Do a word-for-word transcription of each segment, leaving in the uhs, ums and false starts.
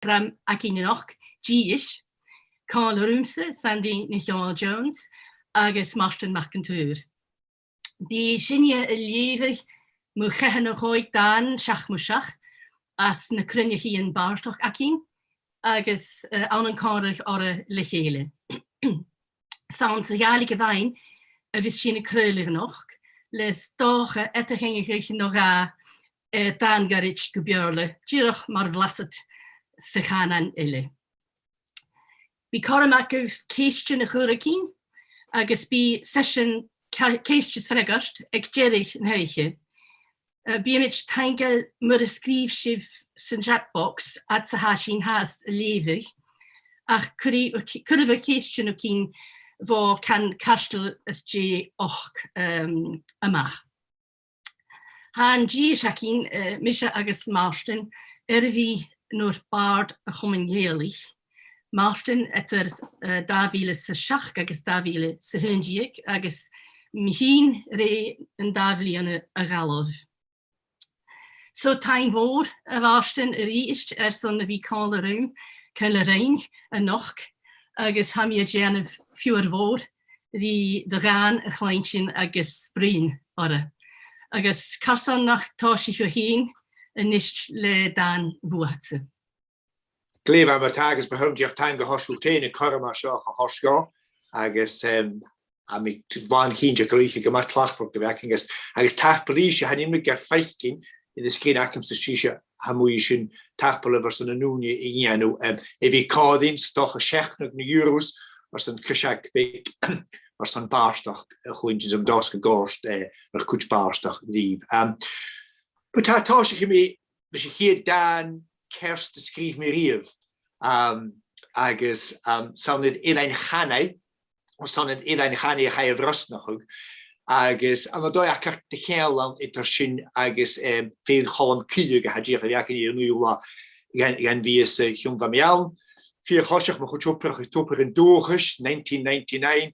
prògram againn a-nochd, dithis, còmhla riumsa, Sandaidh NicDhòmhnaill Jones, agus Màrtainn Mac an t-Saoir. Bidh sinne a' leughadh mu cheithir no còig dàn seach mu seach às na cruinneachaidhean bàrdachd againn agus, eh, ann an còmhradh orra le chèile. 'S ann sa Ghàidhlig a-mhàin a bhios sinn a' craoladh a-nochd, le 's dòcha eadar-theangachadh no dhà, eh, dàn goirid gu Beurla, dìreach mar bhlasad sa chànan eile. Bidh cothrom agaibh ceistean a chur thugainn, agus bidh seisean ce-, ceist is freagairt aig deireadh na h-oidhche. Eh, bidh mi taingeil mura sgrìobh sibh san chat box fhad 's a tha sinn fhathast a' leughadh, ach cuiridh, cuiribh ur ceistean thugainn bho Can Cairteal às dèidh ochd, ehm, a-mach. Tha an dithis againn, eh, mise agus Màrtainn, air a bhith nur bàrd a' Chomuinn Ghàidhealaich. Màrtainn eadar, eh, dà mhìle 's a seachd agus dà mhìle 's a h-aon deug, agus mi fhìn rè an dà bhliadhna a dh'fhalbh. So taing mhòr, a Mhàrtainn, a-rithist airson a bhith còmhla rium, còmhla rinn a-nochd, agus tha mi a' dèanamh fiughair mhòr ri do dhàn a chluinntinn agus bruidhinn orra. Agus carson nach tòisich thu fhèin a-nis le dàn bhuatsa? Glè mhath, ma-thà, agus bu thoil leam dìreach taing a thoirt dhut fhèin air an cothrom a tha seo a thoirt dhomh, agus, em, tha mi làn-chinnteach gu bheil oidhche gu math tlachdmhor gu bhith againn, agus, agus tapadh leibhse, chan eil mi gur faicinn air an sgrìn agamsa, 's e seo, tha mi a' smaoineachadh, tapadh leibh airson an ùine a dhèanamh, em, a bhith còmhla rinn, 's dòcha seachnadh na euros airson coiseachd bheag airson bàrdachd a chluinntinn, 's tha mi an dòchas gun còrd, eh, ur cuid bàrdachd ribh. Em, bu tòiseachadh mi leis a' chiad dàn ceart a sgrìobh mi riamh, um, agus, um, 's ann air Eilean Chanaigh, 's ann air Eilean Chanaigh a chaidh a bhrosnachadh, agus ann an dòigh tha cearc-cheangal ann eadar sin agus, um, fèill Cholm Cille, a tha dìreach air fhàgail air an aon latha dhen, dhen mhìos, uh, a chùm mi ann. Fìor thoiseach mo chuid obrach aig Tobar an Dualchais, nineteen ninety-nine,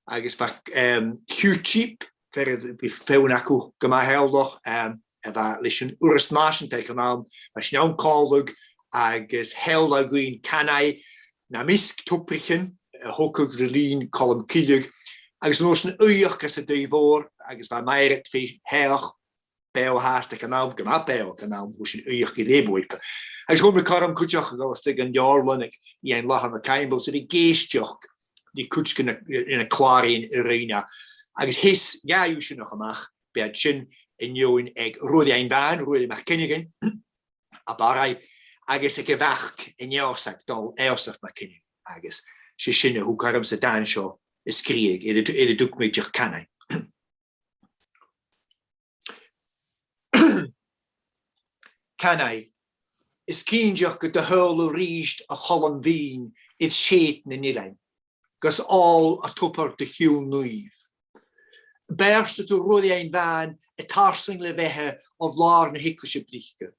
agus bha, em, Hugh Cheape, fear a bha feadhainn aca gu math eòlach, em, a bha leis an Urras Nàiseanta aig an àm, bha sinn ann còmhla agus sheall e dhuinn Canaigh nam measg tobraichean a thogadh ri linn Cholm Cille, agus an uair sin fhuair e às an taigh mhòr, agus bha Mairead fhèin, beò fhathast aig an àm, gu math beò aig an àm, bha sin uabhasach glè mhath. Agus fhuair mi cothrom cuideachd a dhol a-steach dhan leabharlann aig Iain Latharna Caimbeul, 's a bhith ag èisteachd ri cuid de na, de na clàraidhean a rinn e. Agus sheas dhà dhiubh sin a-mach, b' iad sin an fheadhainn aig Ruairidh Iain Bhàn, Ruairidh MacFhionghain, à Barraigh, agus aig a mhac, an Eòsag, Dòmhnall Eòsaph MacFhionghain. Agus 's e sin a thug ormsa an dàn seo a sgrìobhadh, air a, air a thug mi dìreach Canaigh. Canaigh, is cinnteach gun do sheòl thu a-rithist a Cholm Bhinn air sèithean nan eilean, gus òl a' tobair do chiùin naoimh. B' e àrd-sgoilear thu, Ruairidh Iain Bhàn, a tharsainn le beatha o bhlàr na h-eaglaise brice.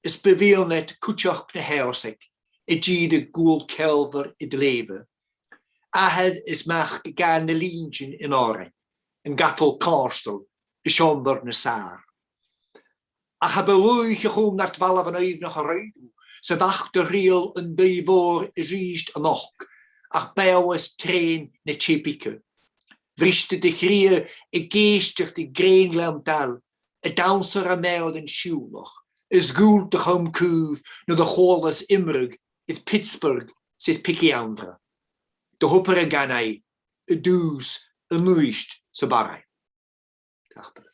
Is bu mhiann leat cuideachd na h-Eòsaig a' dìreadh gual ceòlmhor a glèibhe. Athair is mac a' gabhail na linntean an òrain, an cadal cofhurtail, an seòmar nas fheàrr. Ach cha b' e laoch a chùm nad bhalbh an aoibhneach a rinn thu, 's a mhac do thriall an taigh mhòr a-rithist a-nochd, ach beò is treun na tè bige. Bhriste do chridhe ag èisteachd ri grèin Ghleann Dail, a' dannsa ro mheall an t-siùbhlach, is dhùil do chom caomh nuair a chualas iomradh air Pittsburgh 's air Piggy Anndra. Do thobar, a Chanaigh, a' dùsgadh a-nis sa Bharraigh. Tapadh leibh.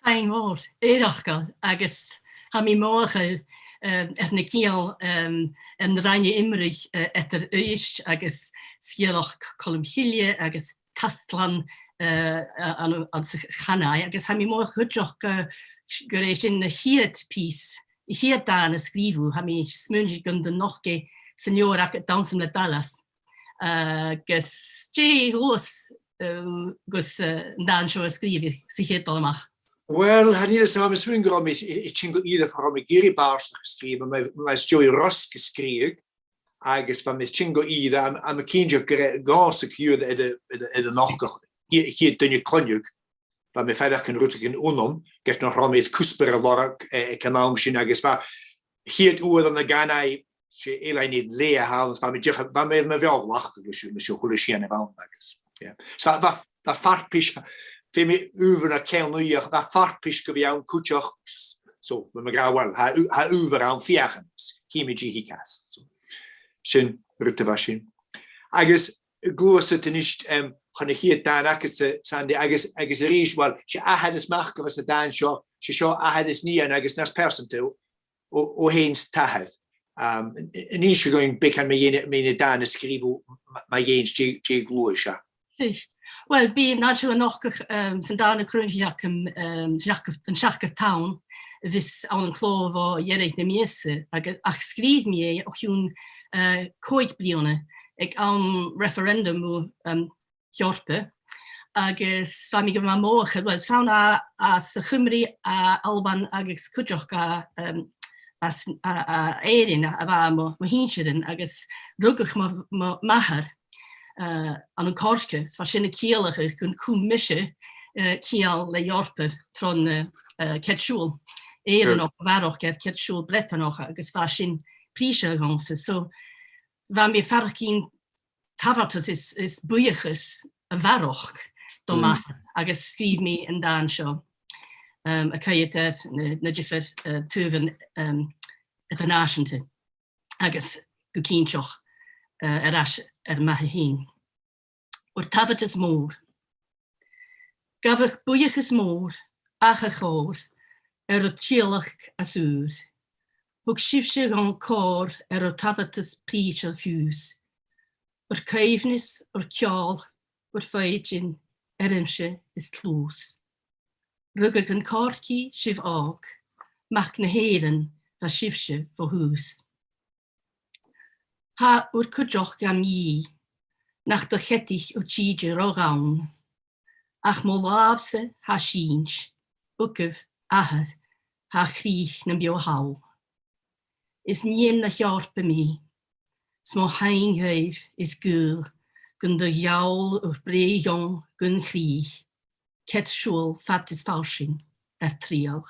Taing mhòr, air fhàgail, agus tha mi mothachail, eh, air na ceangal, em, air na rinn thu iomradh, eh, eadar Uibhist agus sgeulachd Cholm Cille agus Tasglann, eh, a-, an, anns a' Chanaigh, agus tha mi mothachail cuideachd gu, gur e sin a' chiad pìos, a' chiad dàn a sgrìobh thu, tha mi a' smaoineachadh gun do nochd e san leabhar agad, Dannsa le Dallas. Agus dè ghlaodh, eh, gus, eh, an dàn seo a sgrìobhadh sa chiad dol a-mach? Uill, chan eil fhios agam, tha mi a' smaoineachadh gun robh mi, eh, eh, tighinn gu ìre far an robh mi ag iarraidh bàrdachd a sgrìobhadh, ma, ma 's dòcha, Ruairidh Rosg a sgrìobhadh, agus bha mi a' tighinn gu ìre, am, am, a' ciallachadh gu, air, air, air an ochdamh, a' chiad, a' chiad duine a chluinneadh, bha mi a' faireachdainn rudeigin annam, ged nach robh mi air cuspair a lorg, eh, aig an àm sin, agus bha a' chiad uair ann an Canaigh, 'S e eilean Leòdhais a th' ann, is bha mi dìreach, bha mi air mo bheò-ghlacadh leis, leis a h-uile sìon a bh' ann agus, yeah. So bha, bha, bha farpais, feumaidh mi adhbhar a' cheannaich, bha farpais gu bhith ann cuideachd, so bha mi ag ràdh, well, tha, tha adhbhar ann feuchainn, chì mi dè thig às. So, sin rud a bha sin. Agus gluasad a-nis, em, chun a' chiad dàn agadsa, Sandaidh, agus, agus a-rithist, well, 's e athair is mac a bh' anns an dàn seo, 's e seo athair is nighean agus nas pearsanta, o, o fhèin 's t' athair. Um, an, an innis thu dhuinn beagan mu dheidhinn, mu dheidhinn an dàn a sgrìobh thu, mu, mu dheidhinn dè, dè an gluais a? Well, bidh an dàn seo a' nochdadh, um, san dàn a' chruinneachadh, um, um, seachd, an seachdamh tonn, a bhios ann an clò bho dheireadh na mìosa, agus, ach sgrìobh mi e o chionn, uh, còig bliadhna, aig àm referendum, um, Eòrpa, agus bha mi gu math mothachadh, well, 's ann à, à, sa Chuimrigh, à Albain agus cuideachd à, um, às, à, à Èirinn a, a bha mo, mo shinnsirean, agus rugadh mo, mo mhàthair, uh, ann an Corcaigh, is bha sin a' ciallachadh gun cùm mise, uh, ceangal le Eòrpa tron, uh, uh, cead-siubhail Èireannach a bharrachd air cead-siubhail Breatannach, agus bha sin prìseil dhòmhsa. So, bha mi a' faireachdainn tabhartas is, is buidheachas a bharrachd do m' athair agus sgrìobh mi an dàn seo, um, a' coimhead air na, na diofar, uh, taobhan, um, eadar-nàiseanta agus gu cinnteach, uh, air ais air m' athair fhèin. Ur tabhartas mòr. Gabhaibh buidheachas mòr, ach a chòir, air ur tìodhlacadh as ùr. Thug sibhse dhomh còir air ur tabhartas prìseil fiùs. Ur coibhneas, ur ceòl, ur foighidinn, air aimsir is dlùth. Rugadh an Corcaigh sibh òg, mac na h-Èireann bha sibhse bho thùs. Tha ur cuideachd gam dhìth, nach do cheadaich ur tìde ro dhonn, ach mo làmh-sa tha sìnt, thugaibh, athair, tha crìch nam beò thall. Is nighean na h-Eòrpa mi, 's mo thaing dhuibh is gaol gun do gheall ur brèagha dhomh gun chrìch, cead-siubhail fad is farsaing air triall.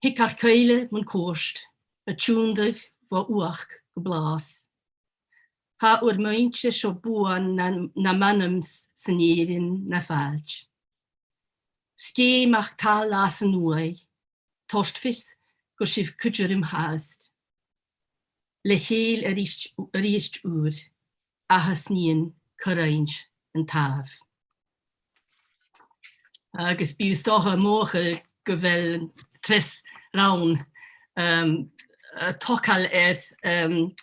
Thig ar cuibhle mun cuairt, a' tionndadh bho fhuachd gu blàths. Tha ur muinntir seo buan na, nam anam-sa, san Èirinn na fàilt. Sgèith mac talla às an uaigh, toirt fios gur sibh cuide rium fhathast. Le chèil a-rithist, a-rithist ùr, athair 's nighean, cur oidhche an tàmh. Agus bidh, 's dòcha, mothachadh gu bheil treas rann, um, a' togail air, um,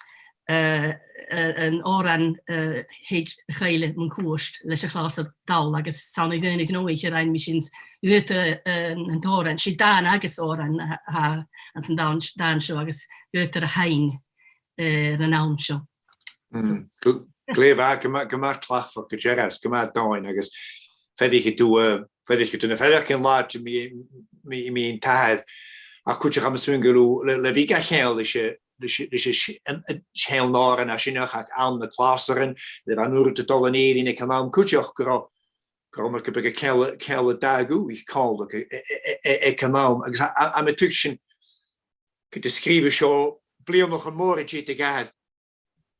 uh, uh, an òran, uh, Thig a' Choille mun Cuairt leis a' Chlàrsair Dall, agus 's ann a' gheamhradh gnothach a rinn mi sin, dh'fhaodar, uh, an t-òran, 's e dàn agus òran a tha, tha anns an dàn, dàn seo, agus dh'fhaodar a sheinn, uh, air an rann seo. So, mm. Gl-, glè mhath, gu math, gu math tlachdmhor gu dearbh, gu math domhainn, agus feuchaidh tu, uh, feuchaidh tu na faireachdainnean làidir mu, mu, mu dheidhinn d' athair, ach cuideachd tha mi a' smaoineachadh gu bheil, le, le bhith ga cheangal leis a', leis a', leis a', an, an seann òran a tha sin, ach ann an clàrsairean, le bhith an uair ud a' dol an Èirinn aig an àm cuideachd, gun robh, gun robh mar gum biodh ceangal, ceangal dà dhùthaich còmhla aig, aig, aig, aig an àm. Agus tha, tha, tha mi a' tuigsinn, ged a sgrìobh thu seo bliadhnaichean mòra an dèidh do dh'athair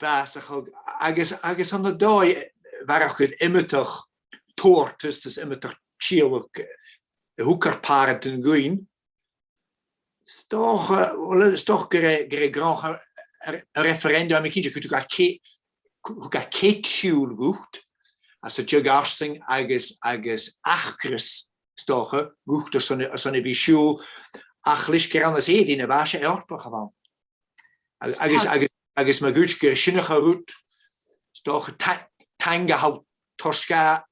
bàsachadh, agus, agus ann an dòigh, bharrachd air iomadach tabhartas is iomadach tìodhlacadh a thug ur pàrantan dhuinn. 'S dòcha, well, 's dòcha gur e, gur e gnothach an, an, an referendum, tha mi cinnteach gun tug e ce-, thug e cead-siubhail dhut, às an deagh fharsaing agus, agus acras, 's dòcha, dhut airson, airson a bhith a' siubhal, ach leis gur ann às Èirinn a bha e, 's e Eòrpach a bh' ann. Ag-, agus, agus, agus ma dh'fhaodte gur e sin a' chiad rud, 's dòcha, ta-, taing a tha thu a' toirt dha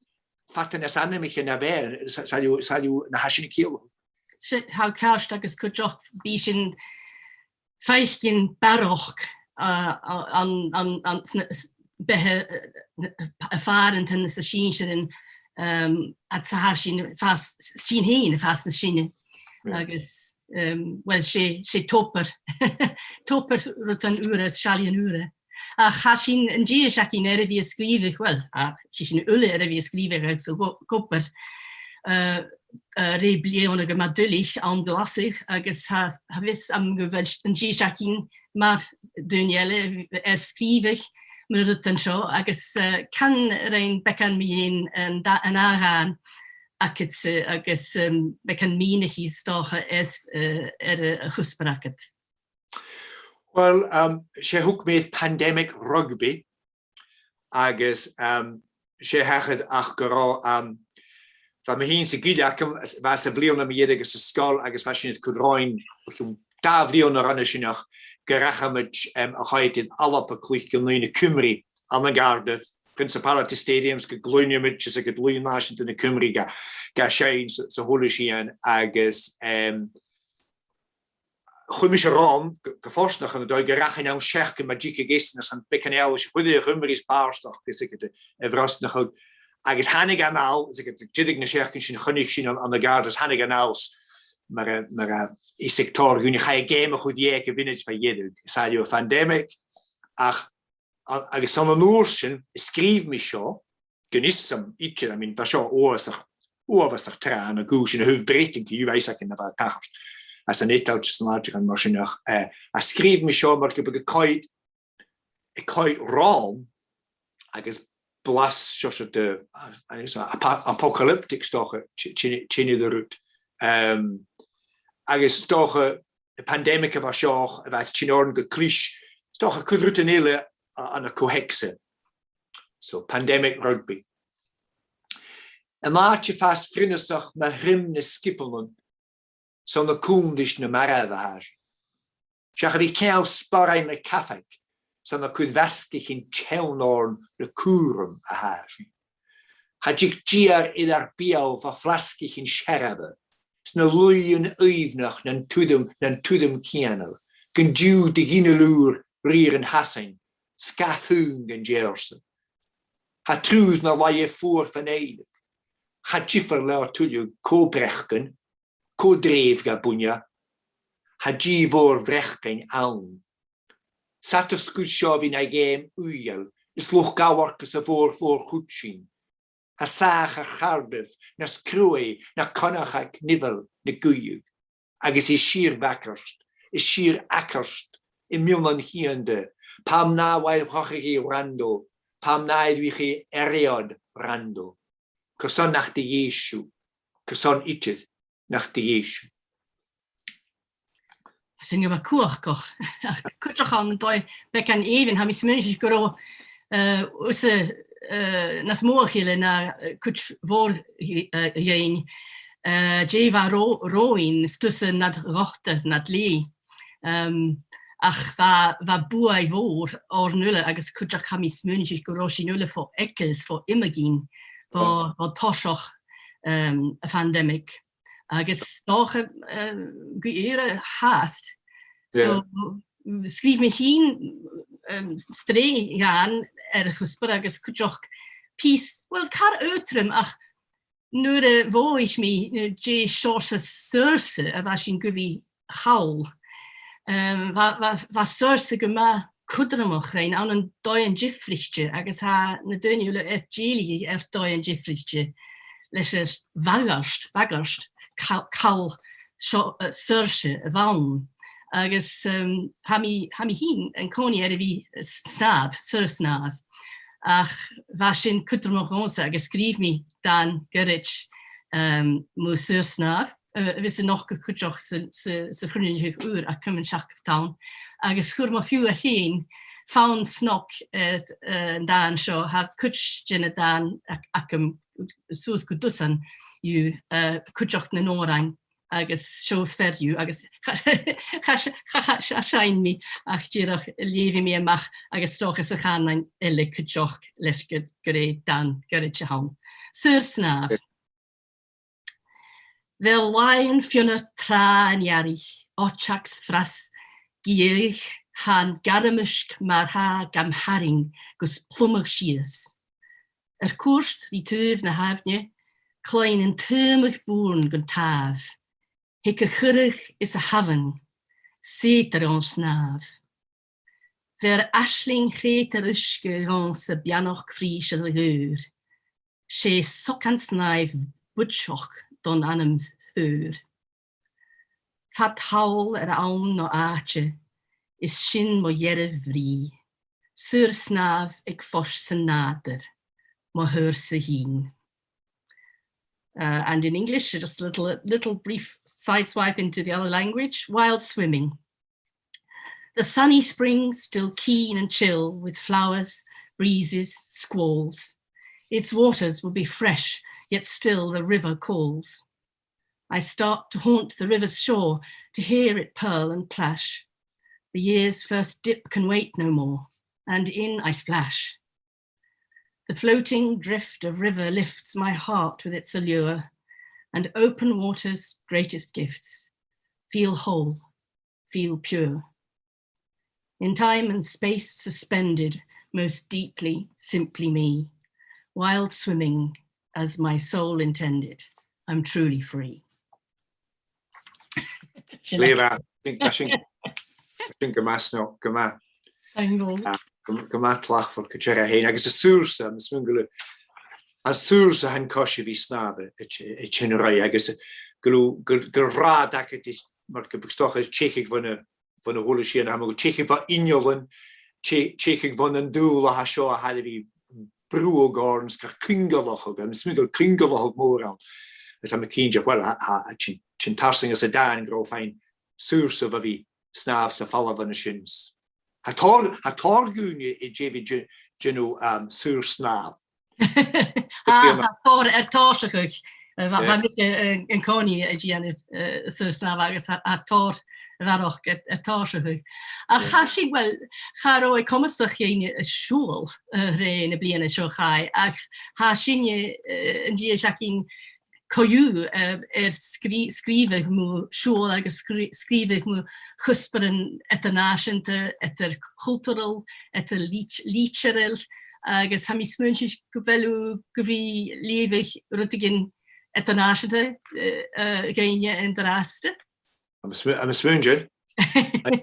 fada nas anmoiche na bha e, sa-, saoil, saoil na tha sin a' ciallachadh. 'S e, tha thu ceart, agus cuideachd bidh sinn a' faicinn barrachd, uh, an, an, an, sna, s-, beatha, uh, a' phàrantan is a' sinnsirean, um, agus tha sinn a' fàs, sinn fhèin a' fàs nas sine. Yeah. Agus, um, well, 's e, 's e tobar, tobar rudan ùra is seallaidhean ùra. Ach tha sinn an dithis againn air a bhith a' sgrìobhadh, well, a, tha sinn uile air a bhith a' sgrìobhadh agus a' co-, co-obair, uh, eh, rè bliadhna gu math duilich ann an Glaschu, agus tha, tha fios agam gu bheil an dithis againn mar dhaoine eile air sgrìobhadh mu na rudan seo, agus, eh, can rinn beagan mu dheidhinn an da-, an ath dhàn agad-sa agus, em, beagan mìneachaidh 's dòcha air, eh, air a, a' chuspair agad. Uill, um, 's e a thug mi Pandemic Rugby, agus, um, 's e a thachair ach gun robh, um, bha mi fhìn 's an gille agam, bha e sa bhliadhna mu dheireadh sa sgoil, agus bha sinn air cur romhainn, dà bhliadhna roimhe sin, ach gun rachamaid, um, a choimhead air Alba a' cluich gu Naomh na Cuimrigh ann an Cardiff, Principality Stadium, 's gun cluinneamaid, 's gun cluinn an nàisean de na Cuimrigh ga, ga seinn sa, sa h-uile sìon, agus, um, chuir mise romham gu, gu fortanach ann an dòigh gun rachainn ann seachdain ma dh'fhaiceadh esan, 's ann beagan eòlais a chuireadh a' Chuimrigh is bàrdachd is aig a, a bhrosnachadh. Agus thàinig an t-àm, is aig deireadh na seachdain sin choinnich sinn ann, ann an Gàrradh, is thàinig an t-àm mar a, mar a, is aig tòrr dhaoine, chaidh an geama a chur dheth aig a' mhionaid mu dheireadh. Is e a-rithist pandemic, ach a-, agus 's ann an uair sin a sgrìobh mi seo, gun fhios agam idir, I mean, bha seo uabhasach, uabhasach tràth ann an cùisean a thaobh Breatainn, co-dhiù, bha fhios againn na bha a' tachairt anns an Eadailt is an àiteachan mar sin, ach, eh, a sgrìobh mi seo mar gum biodh e a' coimhead, a' coimhead romham agus blas seòrsa de, agus apo-, apocalyptic 's dòcha, ti-, ti-, teine de rud. Em, agus 's dòcha, a' phandemic a bha seo, a bha a' tighinn oirnn gu clis, 's dòcha cuid rudan eile a, ann an co-theacsa. So, pandemic rugby. An àite a' fàs frionasach mu thriom nan sgiobalan, 's ann à cunntais na marbh a tha sinn. Seach a bhith a' ceangal sporain na cabhaig, 's ann à cur mhasgaichean teann oirnn le cùram a tha sinn. Cha tig dìreadh air ar beul fo fhlasgaichean searbha, 's na laoidhean aoibhneach nan tuiteam, nan tuiteam cianail, gun diù de ghinealach ùr riar an Shasainn, sgath fhuaim gun deàrrsadh. Tha triùir na laighe fuar fa-near. Cha diofar leotha tuilleadh cò breacan, cò dreuchd a bhuineadh, tha dìth mhòr bhreacain ann. 'S fhada 's gur seo a bhith na gheama ùidheil, is luchd-amhairc sa mhòr-mhòr-chuid sinn. Tha sàth air Chardiff nas cruaidhe na connadh aig Nibheil na Gaoidheag, agus i sìor bhagairt, i sìor agairt, i mionnan cianda, pam na bha i a' còcaireachd rann do, pam na bha i a' còcaireachd rann do. Carson nach do dh'èist sibh, carson idir nach do dh'èist sibh. Sin gu math cumhachdach. Ach cuideachd ann an dòigh beagan èibhinn, tha mi a' smaoineachadh gun robh, eh, thusa, eh, nas motha, a Chille, na, eh, cuid mhòr, eh, dhaoine, eh, dè bha ro-, romhainn, 's tusa nad ghotair, nad leth. Em, ach bha, bha buaidh mhòr oirnn uile, agus cuideachd tha mi a' smaoineachadh gun robh sinn uile fo eagal 's fo iomagain, bho, bho thoiseach, em, a' phandemic. Agus 's dòcha, eh, gu ìre fhathast. So, sgrìobh mi fhìn, em, sreath dhàn air a' chuspair agus cuideachd pìos, uill, car aotrom, ach nuair a mhothaich mi, nuair dè seòrsa saorsa a bha sinn gu bhith a' call, em, bha, bha, bha saorsa gu math cudromach rinn ann an dòighean diofraichte, agus tha na daoine uile air dèiligeadh air dòighean diofraichte leis a' bhagairt, bhagairt, call, call seo, eh, saorsa a bh' ann. Agus, em, tha mi, tha mi fhìn an-còmhnaidh air a bhith s-, snàmh, saor-snàmh. Ach bha sin cudromach dhòmhsa agus sgrìobh mi dàn goirid, em, mu saor-snàmh, eh, a bhios a' nochdadh cuideachd sa, sa, sa chruinneachadh ùr agam an t-seachdain-sa. Agus chuir mo phiuthar fhèin fonn snog air, eh, an dàn seo, tha cuid de na dàin ag-, agam suas gu dusan dhiubh, eh, cuideachd nan òrain agus seo fear dhiubh, agus cha, cha, cha, cha, cha seinn mi, ach dìreach leughaidh mi a-mach agus 's dòcha sa chànan eile cuideachd leis gur, gur e dàn goirid a th' ann. Saor-snàmh. Bheil làithean fionnar tràth an earraich, oiteag 's fras, gidheadh, tha an gairm uisg mar-thà gam tharraing gus plumadh sìos. Air cuairt ri taobh na h-aibhne, cluinn an taomadh bùirn gun tàmh. Thig a' churrach is a thabhann, sèidear on snàmh. Bheir aisling chreutair uisge dhòmhsa beannachd phrìseil a' ghaoir. 'S e socan snàimh buidseach don anam shaor. Fad thall air àm no àite, is sin mo dhearbh bhrìgh, saor-snàmh aig fois san nàdar, mo shaorsa fhìn. Uh, and in English, just a little, little brief sideswipe into the other language, wild swimming. The sunny spring, still keen and chill, with flowers, breezes, squalls. Its waters will be fresh, yet still the river calls. I start to haunt the river's shore, to hear it purl and plash. The year's first dip can wait no more, and in I splash. The floating drift of river lifts my heart with its allure, and open water's greatest gifts feel whole, feel pure. In time and space suspended, most deeply, simply me, wild swimming as my soul intended, I'm truly free. Sin e. Glè mhath. Sin, sin, sin gu math snog, gu math. Thank you. Ah, gu, gu math tlachdmhor gu dearbh fhèin. Agus an saorsa, tha mi a' smaoineachadh gu bheil an saorsa, tha an cois a bhith a' snàmh a' ti-, a' tighinn roimhe, agus gu, gu, gu robh agad is, mar gum biodh 's dòcha, teicheadh bhon a', bhon a h-uile sìon, tha mi a' smaoineachadh, teicheadh bho innealan, tei-, teicheadh bhon an dùil a tha seo a tha air a bhith brùthadh oirnn 's gur cuingealachadh, agus tha mi a' smaoineachadh gur cuingealachadh mòr ann. Agus tha mi cinnteach, well, tha, tha, tha sin, sin tarsainn às an dàn gun robh thu a' faighinn saorsa a bhith a' snàmh 's a' falbh an sin. Tha tòrr, tha tòrr dhaoine a' dèanamh, dèanamh, um, saor-snàmh. Tha, tha tòrr air tòiseachadh. Eh, bha, bha mise, eh, an-còmhnaidh a' dèanamh, eh, saor-snàmh agus tha, tha tòrr a bharrachd air, air tòiseachadh. Ach tha sin, well, cha robh e comasach dhuinn a siubhal, eh, rè na bliadhna seo chaidh, ach tha sinne, eh, an dithis againn co-dhiù, eh, air sgrì-, sgrìobhadh mu shiubhal agus sgrì-, sgrìobhadh mu chuspairean eadar-nàiseanta, eadar-chultarail, eadar-lìd-, lìtearail, agus tha mi a' smaointinn gu bheil thu gu bhith a' leughadh rudeigin eadar-nàiseanta, eh, eh, dhuinne an-dràsta. Tha mi a' smao-, tha mi a' smaointinn.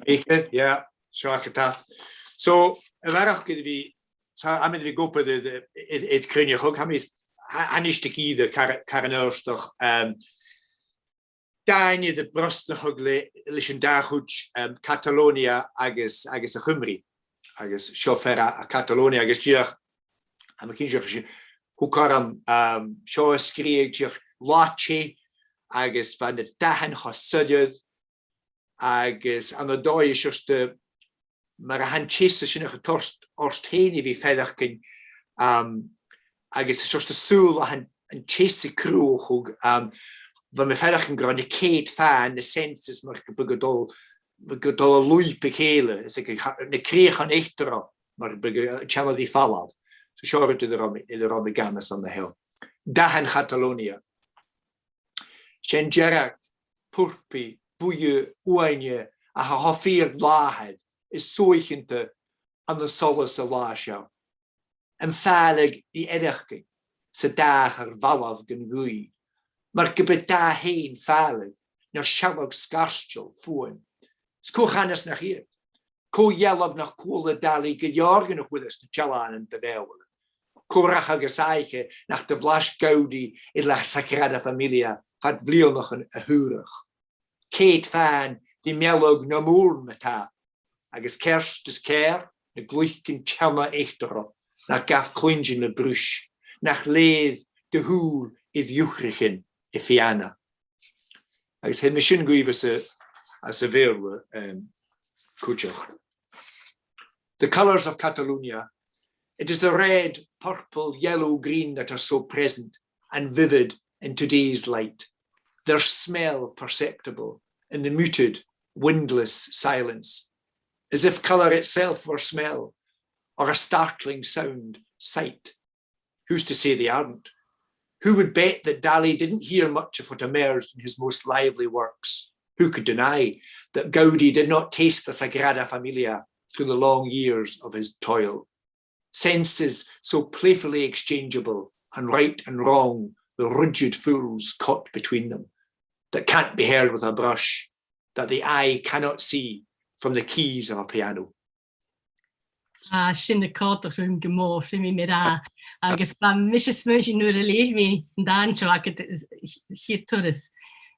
Aye, yeah, seo agad e. So, a bharrachd air a bhith, so, tha mi air a bhith ag obair air, air, air, air cruinneachadh, tha mi, tha, tha mise a' creidsinn car, car an òrdach, um, dàin air a brosnachadh le, leis an dà chuid, um, Catalonia agus, agus a' Chuimrigh. Agus seo fear à, à Catalonia, agus dìreach, tha mi cinnteach, thug e orm, um, seo a sgrìobhadh dìreach latha, agus bha na dathan cho soilleir, agus ann an dòigh seòrsa mar a tha an teas sin a' toirt ort fhèin a bhith a' faireachdainn, um, agus seòrsa saoghal a tha an, an teas a' cruthachadh, um, bha mi a' faireachdainn gun robh na ceudfaidhean, na senses, mar gum biodh a' dol, a' dol an lùib a chèile, is aig na crìochan eatarra, mar gum biodh, eh, teann a bhith a' falbh. So seo rud air an robh mi, air an robh mi ag amas ann a sheo. Dathan Chatalonia. 'S e an dearg, purpaidh, buidhe uaine a tha cho fìor làidir is suaicheanta ann an solas an latha seo. Am fàileadh ri fhaireachdainn 's an dàrna bhalbh gun ghaoith, mar gum biodh dath fhèin fàileadh no sealladh sgairteil fuaim. 'S cò chanas nach iad? Cò dhealbh nach cuala Dalí gu leòr de na h-uile sna dealbhan de Bheurla? Cò rachadh gus àicheadh nach do bhlais Gaudí air La Sagrada Familia fad bhliadhnaichean a shaoradh? Ceudfaidhean de mhealladh na mòran a tha, agus ceart is ceàrr na gliocsan teanna eatarra nach gabh cluinntinn le bruis, nach leugh do shùil air iuchraichean a' phiàna. Agus thèid mi sin dhuibh às a, às a' Bheurla, um, cuideachd. The colours of Catalonia. It is the red, purple, yellow, green that are so present and vivid in today's light. Their smell perceptible in the muted, windless silence, as if colour itself were smell, or a startling sound, sight. Who's to say they aren't? Who would bet that Dalí didn't hear much of what emerged in his most lively works? Who could deny that Gaudí did not taste the Sagrada Familia through the long years of his toil? Senses so playfully exchangeable, and right and wrong, the rigid fools caught between them, that can't be heard with a brush, that the eye cannot see from the keys of a piano. Ah, sin a' còrdadh rium gu mòr, feumaidh mi ràdh. Agus bha mise a' smaoineachadh nuair a leugh mi an dàn seo agad a' chiad turas.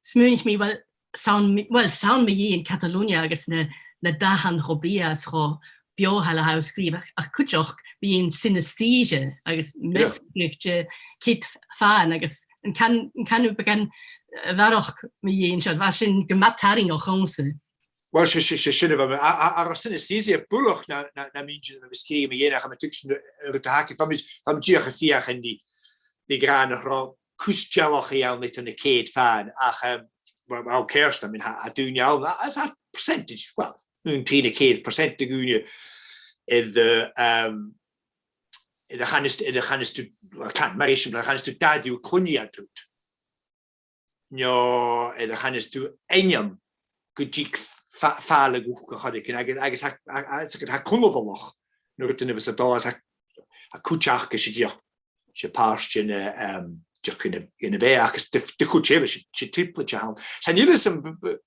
Smaoinich mi, well, 's ann, well, 's ann mu dheidhinn Catalonia agus na, na dathan cho brèagha is cho beothail a tha thu a' sgrìobhadh, ach, ach cuideachd mu dheidhinn synaesthesia agus measgachadh de ceud fhàin agus an can, an can thu beagan, eh, a bharrachd mu dheidhinn seo, bha sin gu math tarraingeach dhòmhsa. Well, 's e, 's e, 's e sin a bha mi, a, a, a, synaesthesia buileach na, na, nam inntinn a bha mi a' sgrìobhadh mu dheidhinn, ach tha mi a' tuigsinn an rud a th' agad. Bha mi, bha mi dìreach a' feuchainn ri, ri gràdh nach robh cus dealachaidh ann eadar na ceud fhèin, ach, em, well, well, ceart, I mean, tha, tha daoine ann, a, a, tha percentage, well, aon trì na ceud percent de dhaoine air, eh, em, air a chanas, air a chanas tu, well, can, mar eisimpleir, air a chanas tu dà dhiubh cluinneadh iad riut. No air a chanas tu ainm gun tig fa-, fàileadh dhut gu còmhla riutha, agus, agus tha, a, a, tha e cunbhalach nuair a tha thu a' dol, agus tha, tha cuid aca, 's e dìreach, 's e pàirt den, eh, em, dìreach den, den bheatha, agus de, de chuid eile, 's e, 's e trioblaid a th' ann. Chan eil fhios agam, b-, b-,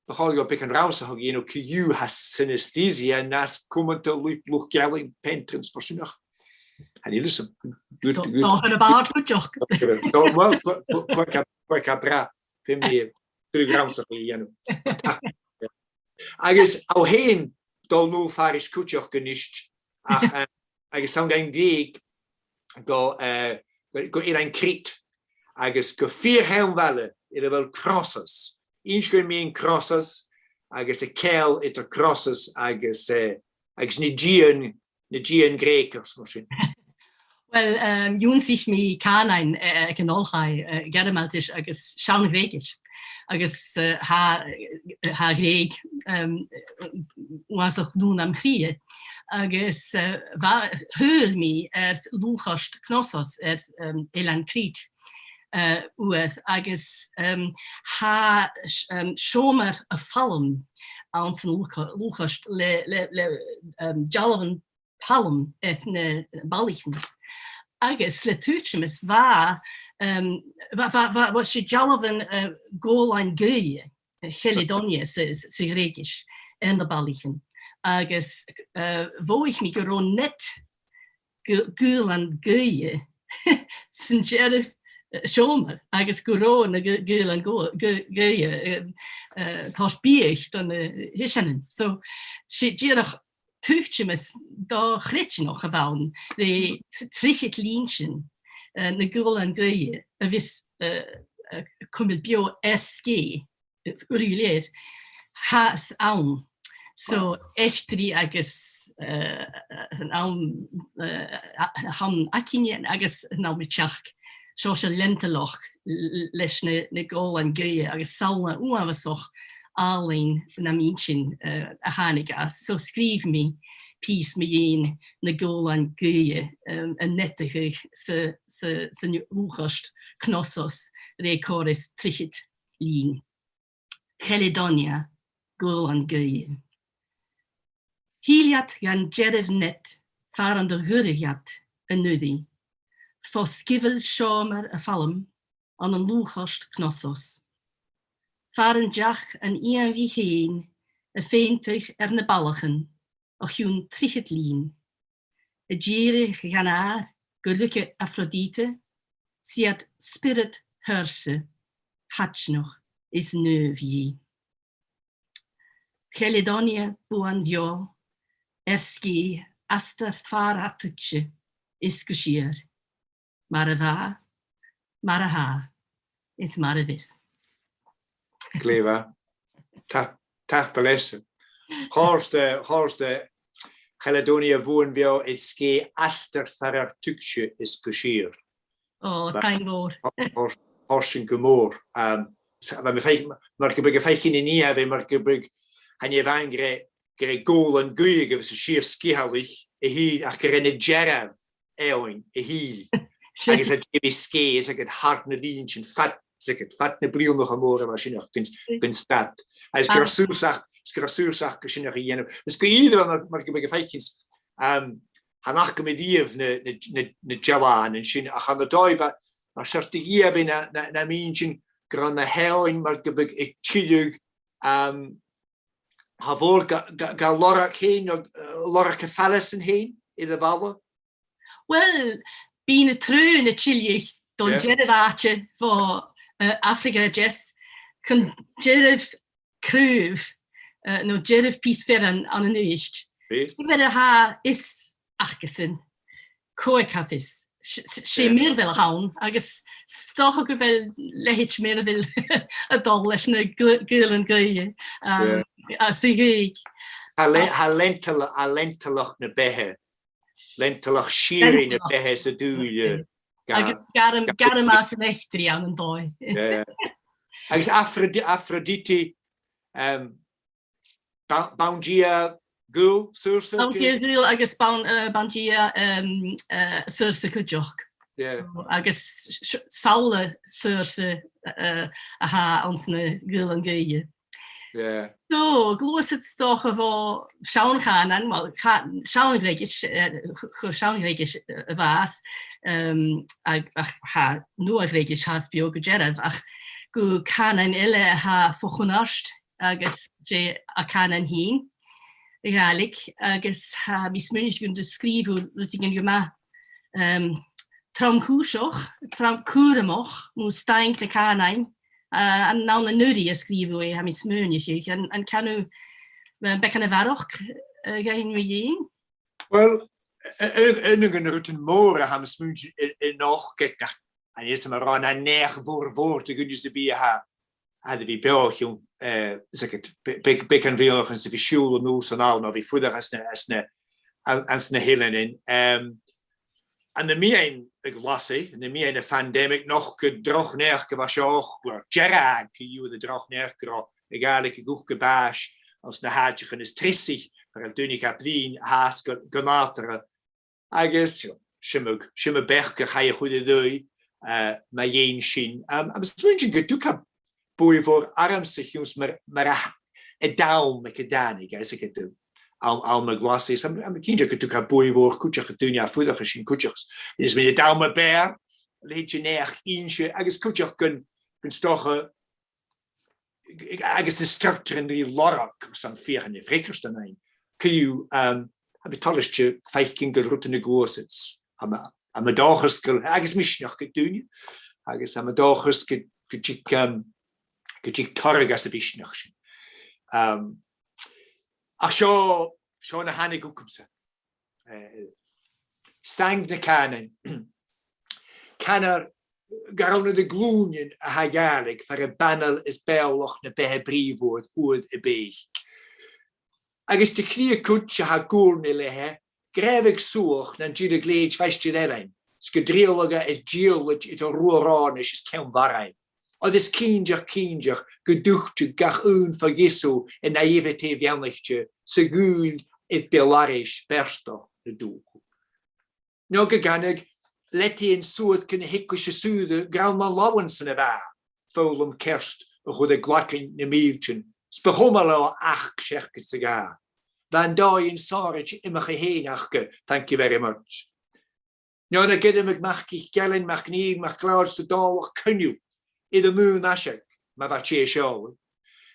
bu chòir dhomh beagan rannsachadh a dhèanamh, you know, cò dhiubh a tha synaesthesia nas cumanta, luchd-, luchd-ealain, painters, mar sin air adhart. Chan eil fhios agam. Dòcha na b' fheàrr cuideachd. Dò-, well, co-, co-, co-, co-, co-, co-, bra. Feumaidh mi tuilleadh rannsachaidh a dhèanamh. Agus thu fhèin a' dol a-null far is cuideachd a-nis, ach, eh, agus 's ann gun deigh gu, eh, gu, gu Eilean Crete, agus gu fìor sheann bhaile air a bheil Cnossos. Innis dhuinn mu dheidhinn Cnossos, agus a' cheangal eadar Cnossos agus, eh, agus na dian, na dian Greugach, is mar sin. Well, um, dh'ionnsaich mi cànain, eh, aig an oilthigh, eh, Gearmailtis agus seann Ghreugais. Agus, eh, tha, eh, tha Greug, um, uabhasach dlùth nam chridhe. Agus, eh, bha, shaoil mi air lùchairt Cnossos air, um, Eilean Crete, eh, uair, agus, um, tha s-, um, seòmar a' phailm anns an lùcha-, lùchairt le, le, le, um, dealbhan pailm air na ballaichean. Agus le tuiteamas bha, um, bha, bha, bha, bha 's e dealbhan, eh, gobhlain-gaoithe, eh, Chelidonia sa, sa, sa Ghreugais, air na ballaichean. Agus, eh, mhothaich mi gun robh nead gu-, gobhlain-gaoithe san dearbh, eh, seòmar, agus gun robh na gu-, gobhlain-gaoithe, eh, eh, toirt biadh do na h-iseanan. So, 's e dìreach tuiteamas do-chreidsinneach a bh' ann, le trithead linn sin, eh, na gobhlain-gaoithe, a bhios, eh, eh, cumail beò air sgèith uile gu lèir, tha iad ann. So, eachdraidh agus, eh, an àm, eh, a, a th' ann againne agus an àm ri teachd, seo 's e leantalachd l-, l-, leis na, na gobhlain-gaoithe agus samhla uabhasach àlainn nam inntinn, eh, a thàinig às. So, sgrìobh mi pìos mu dheidhinn na gobhlain-gaoithe, um, a' neadachadh sa, sa, san lùchairt Cnossos, rè còrr is trithead linn. Chelidonia, gobhlain-gaoithe. Thill iad dhan dearbh nead far an do dh'fhuirich iad an-uiridh, fo sgibheall seòmar a' phailm ann an lùchairt Cnossos. Far an deach an fhìon bhith fhèin a' pheantadh air na ballachan o chionn trithead linn, a' dìreadh dhan adhar gu ruige Aphrodite, 's iad spiorad thoirrse, thaitneach is naomh dhi. Chelidonia buan bheò, air sgèith astar far a tuigse is gu sìor. Mar a bha, mar a tha, is mar a bhios. Glè mhath. Ta-, tapadh leibhse. Chòrd, eh, chòrd, eh, Chelidonia bhuan bheò air sgèith astar far a tuigse is gu sìor. Ò, taing mhòr. Chòrd, chòrd sin gu mòr. Um, s-, bha mi a' faicinn, mar gum biodh a' faicinn an nì a bha, mar gum biodh, chan e a-mhàin gur e, gur e gobhlain-gaoithe a bhios a' sìor-sgiathalaich a thill, ach gur e na dearbh eòin a thill. Agus a' dèanamh sgèith, is aca thar na linn sin fad, is aca fad na bliadhnaichean mòra a bha sin aca gun, gun stad. Agus gun robh saorsa, is gun robh saorsa aca sin a dhèanamh. Is gu ìre mar, mar gum biodh a' faicinn, um, chan fhaca mi riamh na, na, na, na dealbhan sin, ach ann an dòigh bha, mar seòrsa de dh'ìomhaigh na, na, nam inntinn gun robh na h-eòin mar gum biodh a' tilleadh, um, tha mòran ga, ga, ga lorg fhèin, no, eh, lorg am faileasan fhèin, air a' bhalla? Uill, bidh na traoin a' tilleadh don Yeah. dearbh àite bho, eh, Afraga a Deas, chun dearbh chraobh, eh, no dearbh pìos fearainn ann an Uibhist. Bidh. Ciamar a tha fios acasan, cò aig tha fios? 'S, 's, 's e Yeah. mìorbhail a th' ann, agus 's dòcha gu bheil leithid mìorbhail a' dol leis na Gao-, Gaelainn Ghaoithe, um, Yeah. às a' Ghrèig. Tha le-, tha leantalach, tha leantalach na beatha. Leantalach sìorraidh na Leantalach. beatha san dùil, eh, ga, Agus gairm, ga gairm às an eachdraidh ann an dòigh. Yeah. Agus Aphrodite, Aphrodite, um, ban-, bandia gaoil, saorsa, Bandia gaoil agus ban-, eh, bandia, um, eh, saorsa cuideachd. Yeah. So, agus s-, s-, samhla saorsa, eh, a tha anns na Gaelainn Ghaoithe. Yeah. So, gluasad 's dòcha bho seann chànan, well, cha-, seann Ghreugais, eh, ch-, chuir seann Ghreugais, eh, a bhàs, um, ach, ach tha nua-Ghreugais fhathast beò gu dearbh, ach gu cànain eile a tha fo chunnart, agus 's e a' chànan fhèin, a' Ghàidhlig, agus tha mi a' smaoineachadh gun do sgrìobh thu rudeigin gu math, um, trom-chùiseach, trom-chùramach, mu staing na cànain, eh, an, ann an-uiridh a sgrìobh thu e, tha mi a' smaoineachadh, an, an can thu, eh, beagan a bharrachd, eh, dhuinn mu dheidhinn? Uill, a-, a-, aon de na rudan mòra a tha mi a' smaoineachadh a-, a-nochd, ged nach, chan eil fhios agam an robh naidheachd mhòr, mhòr do dhuine sam bith a tha, a tha air a bhith beò o chionn, eh, is dòcha, be-, be-, beagan bhliadhnaichean, is a bhith a' siubhal a-nuas an àm, no a bhith a' fuireach anns na, anns na, an-, anns na h-eileanan. Em, ann am meadhan a' ghlasaidh, ann am meadhan a' phandemic, nochd gun droch naidheachd a bha seo, gu dearbh, co-dhiù, an droch naidheachd gun robh a' Ghàidhlig a' cur gu bàs anns na h-àiteachan as trice, far a bheil daoine ga bruidhinn fhathast gu, gu nàdarra. Agus, you know, 's iomadh, 's iomadh beachd a chaidh a chur air dòigh, eh, mu dheidhinn sin. Em, agus tha mi a' smaoineachadh gun tug e buaidh mhòr ormsa a chionn 's mar, mar a, an t-àm aig an tàinig e, is dòcha, àm, àm a' ghlasaidh. Is tha mi, tha mi cinnteach gun tug e buaidh mhòr cuideachd do dhaoine a tha a' fuireach an sin cuideachd. Is mi an t-àm a b' fheàrr, leithid de naidheachd innse, agus cuideachd gun, gun 's dòcha, agus na structaran ri lorg airson feuchainn ri freagairt a dhèanamh. Co-dhiù, um, tha mi toilichte faicinn gu bheil rudan a' gluasad. Tha mi, tha mi an dòchas gu, agus misneachd gu daoine, agus tha mi an dòchas gu, gun tig, um, gun tig toradh às a' mhisneachd sin. Um, ach seo, seo na thàinig thugamsa. Eh, Staing na Cànain. Canar gur ann air a glùinean a tha a' Ghàidhlig far am b' anail is beòthach na beatha brìoghmhor uair a bhith. Agus do chridhe cuid a tha ag ùrnaigh leatha, gràbhadh suathach nan dìreadh glèidhid faisg air Eilean, 's gun trialladh e air dìollaid eadar Ruadh Rònais is Ceann Bharraigh. Oir is cinnteach, cinnteach gun tuiteadh gach aon fo gheasaidh an naivete bheannaichte 's a' ghaoil air beul-aithris beartach na dùthcha. No gun canadh leadaidhean suathad gun a h-eaglaise saora gur ann mun làmhan-san a bha e, foghlam ceart a chur air glacain nam mìltean, 's bu chòir leotha ach seachdad 's a dhà. Bha an dòigh an sònraichte iomchaidh fhèin aca, thank you very much. No na gearradh mac MacIlleathain, MacNèill, MacLeòid 's a' Dòmhnallach coinneamh air an aon aiseag, ma bha tè a' seòladh.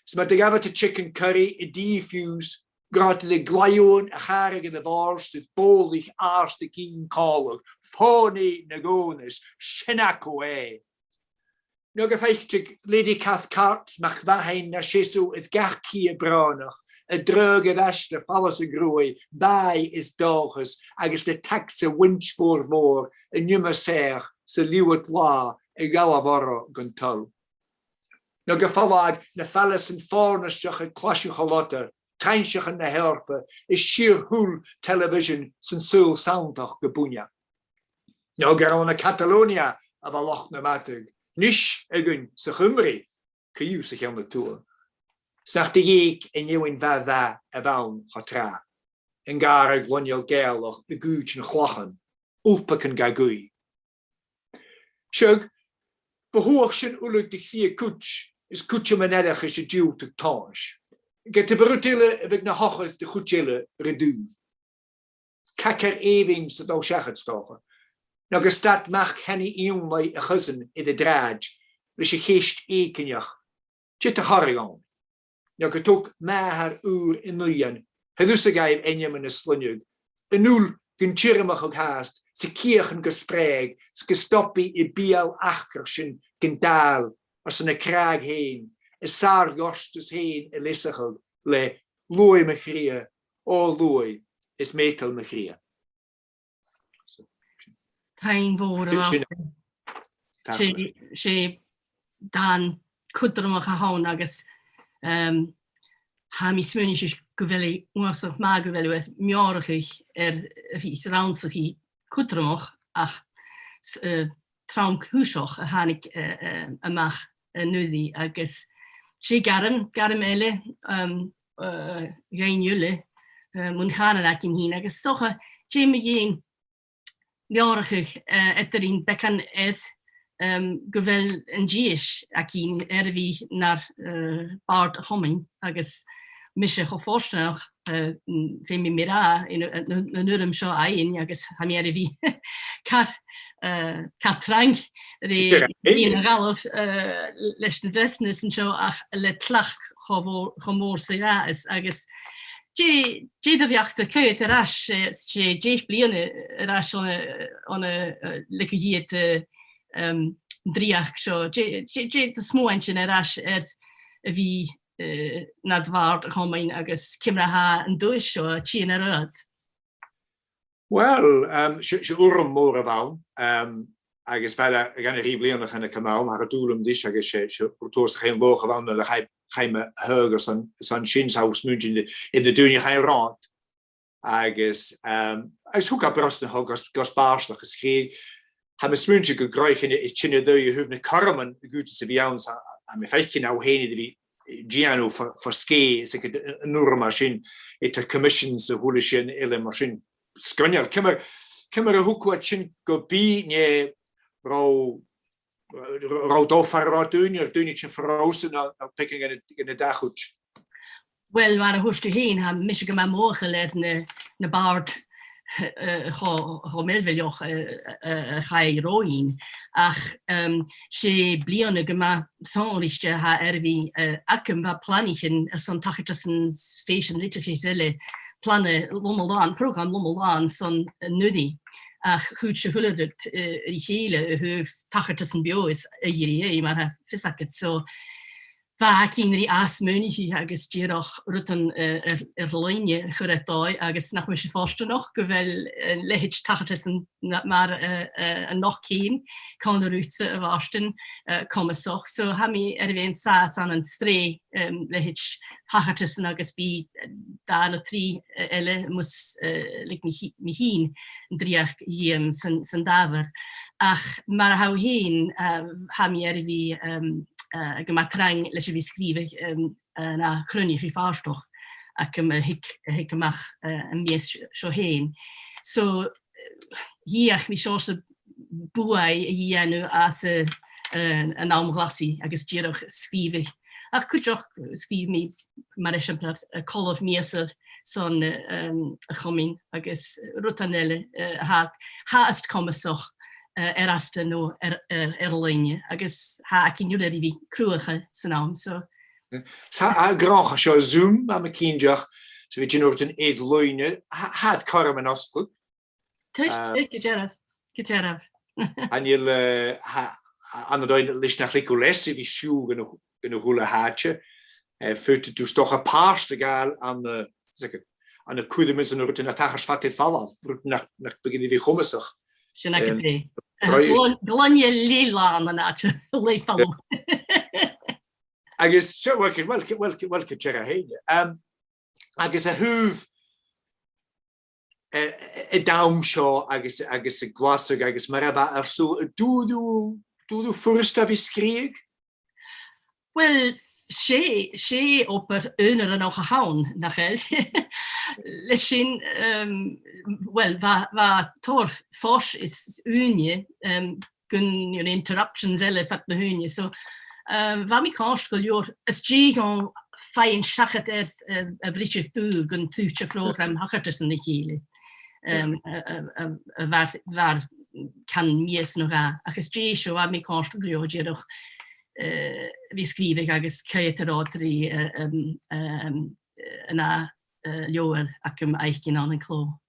'S mar do ghabh iad an chicken curry, an tea fiù 's, gun robh iad air an glaitheamhan a chàradh air a' bhòrd 's air bòlaich àrd a' chinn còmhla, fòghnaidh na dhòchas, sin agaibh e. No gu faiceadh Lady Cathcart MacMhathain na seasamh air gach cidhe brònach, a' draghadh air ais le fallas a' ghruaidh, bàidh is dòchas, agus le tagsa mhuinntir mhòr mhòr an iomair soitheach 's a' liuthad là a' gabhail orra gun toil. No gu falbhadh na faileasan fòirneartach aig claiseadh Chùil Lodair, trainnseachan na h-Eòrpa, is sìor-shùil television san t-saoghal sanntach gu buineadh. No gur ann à Catalonia a bha Loch nam Madadh, nis againn sa Chuimrigh, co-dhiù sa Cheann a Tuath. 'S nach do dh'eug an fheadhainn bha, bha a bh' ann cho tràth. An gàrradh loinneil Ghàidhealach a' ghoid nan clachan, upacan ga ghuidhe. Seadh, bu thuath sin uile do chridhe cuid, is cuid mun earrachadh 's a' diùltadh tomhais. Ged a bu rud eile a bhiodh na thochar do chuid eile ri taobh. Cagar èibhinn 's a' dol seachad 's dòcha. No gu stad mac Sheonaidh Fhionnlaigh a' chosain air an t-sràid leis a' cheist èiginneach, dè tha a' chòrdadh ann? no gun tog màthair ùr an uighean, tha thusa ga ghabhail ainmean a sloinneadh, an uile gun tiormachadh fhathast, 's a' ciachain gu spreadhadh, 's gu stobadh i beul acrach sin gun dàil, airson a cràdh fhèin, a sàr-ghortas fhèin a leasachadh le luaidh mo chridhe, o luaidh, is meatail mo chridhe. So, Taing mhòr, sin, sin, 's e, 's e dàn cudromach a th' ann agus, em, tha mi a' smaoineachadh gu bheil e uabhasach math gu bheil thu air meòrachadh air a bhith a' rannsachadh cudromach ach s-, eh, trang thùsach a thàinig, eh, eh, a-mach an-uiridh agus 's e gairm, gairm eile, em, eh, dhuinn uile, eh, mun chànan againn fhìn agus 's dòcha, dè mu dheidhinn meòrachadh, eh, eadarainn beagan air, em, gu bheil an dithis againn air a bhith nar, eh, bàrd a' Chomainn agus mise cho fortanach, eh, n-, feumaidh mi ràdh, an, an, an, an urram seo fhaighinn agus tha mi air a bhith car, eh, car trang ri, ri na ghaillimh, eh, leis na dleastanasan seo ach le tlachd cho mò-, cho mòr 's a ghabhas agus dè, dè do bheachd-sa, coimhead air ais, eh, 's e deich bliadhna air ais on a, on a, eh, leig thu dhìot, eh, em, an dreuchd seo. Dè, dè, dè do smaointean air ais air a bhith, eh, nad bhàrd a' Chomainn agus ciamar a tha an duais seo a' tighinn air adhart? Uill, em, 's e, 's e urram mòr a bh' ann, em, agus bha e aig an aon rud bliadhnaichean aig an àm, tha e dùil leam ris, agus 's e, 's e rud tòiseachadh an lòchadh a bh' ann nuair a chaidh, chaidh mo thaghadh airson, airson sin, 's tha mi a' smaointinn air na daoine a chaidh romhad. Agus, em, agus thug e brosnachadh gus, gus bàrdachd a sgrìobhadh. Tha mi a' smaointinn gu, gu robh e a' tighinn a-staigh a thaobh nan cothroman a dh'fhaodadh a bhith ann, 's tha, tha mi a' faicinn e fhèin a bhith dèanamh fo, fo sgèith, is aig an, an urram mar sin, eadar commissions a h-uile sìon eile mar sin. Sgoinneil, ciamar, ciamar a thug thu sin gu bhith, no robh, robh dol far an robh daoine, no daoine a' tighinn far romhsa, no, no beagan dhen, dhen dà chuid? Uill, mar a thuirt thu fhèin, tha mise gu math mothachail air na, na bàird, eh, cho, cho mìorbhaileach, eh, eh, eh, a chaidh romhainn. Ach, em, 's e bliadhna gu math sònraichte a tha air a bhith, eh, agam, bha planaichean airson tachartasan, fèisean, litreachas eile, plana loma-làn, prògram loma-làn son an-uiridh. Ach chuir sinn a h-uile rud, eh, ri chèile a thaobh tachartasan beò is a dh'iarraidh, mar a tha fios agad. So, bha againn ri ath-smaoineachadh agus dìreach rudan, eh, air, air loidhne a chur air dòigh, agus nach mise fortanach gu bheil, eh, leithid tachartasan na, mar, eh, eh, a-nochd fhèin, Conor Roots a Mhàrtainn, eh, comasach. So tha mi air a bhith an sàs ann an sreath, em, leithid tachartasan agus bidh, eh, dhà no trì, eh, eile mus, eh, leig mi fhì-, mi fhìn an dreuchd dhìom san, san Dàmhair. Ach mar a tha thu fhèin, eh, tha mi air a bhith, em, eh, gu math trang leis a bhith a' sgrìobhadh, em, eh, an ath chruinneachadh fàrtach agam a thig, a thig a-mach, eh, am mìos seo fhèin. So, eh, dh'fheuch mi seòrsa buaidh a dhèanamh às a, eh, an àm ghlasaidh agus dìreach sgrìobhadh. Ach cuideachd sgrìobh mi, mar eisimpleir, eh, colbh mìosail son, eh, em, a' Chomainn agus rudan eile, eh, a tha, tha fhathast comasach, eh, air astar no air, air, air loidhne, agus tha againn uile ri bhith cruthachail san àm, so. Tha, tha e gnothach seo Zoom, tha mi cinnteach, so bidh daoine a' dèanamh rudan air loidhne, tha, tha e cothrom an fhosgladh. Tuig, eh, tuig, gu dearbh, gu dearbh. Chan eil, eh, tha, tha, ann an dòigh leis nach leig thu leas a bhith a' siubhal gun a, gun a h-uile h-àite, eh, faodaidh tu 's dòcha pàirt a ghabhail ann an, eh, ann an cuirmean 's ann an rudan a tha a' tachairt fad air falbh, rudan nach, nach biodh air a bhith comasach. Sin agad e. Em, right. Glan-, glainne leth-làn an àite, leth-fhalbh. Agus seo, uill, uill, uill, uill, gu dearbh fhèin. Em, agus a thaobh, eh, eh, an t-àm seo agus, agus a' ghlasadh agus mar a bha air sùil, an d' fhuair thu, an d' fhuair thu furasta a bhith a' sgrìobhadh? Uill, 's e, 's e obair aonaranach a th' ann, nach eil? Leis sin, em, uill, bha, bha tòrr fois is ùine, em, gun, you know, interruptions eile fad na h-ùine. So, eh, bha mi còrdte gu leòr, às dèidh dhomh faighinn seachad air, eh, a' bhriseadh-dubh gun tuiteadh prògram thachartasan ri chèile. Em, a, a, a, a mhair, mhair can mìos no dhà. Ach às dèidh seo, bha mi còrdte gu leòr dìreach eh, bhith a' sgrìobhadh agus coimhead air òrain, eh, em, em, eh, an ath, eh, leabhar agam, Fhaicinn ann an Clò.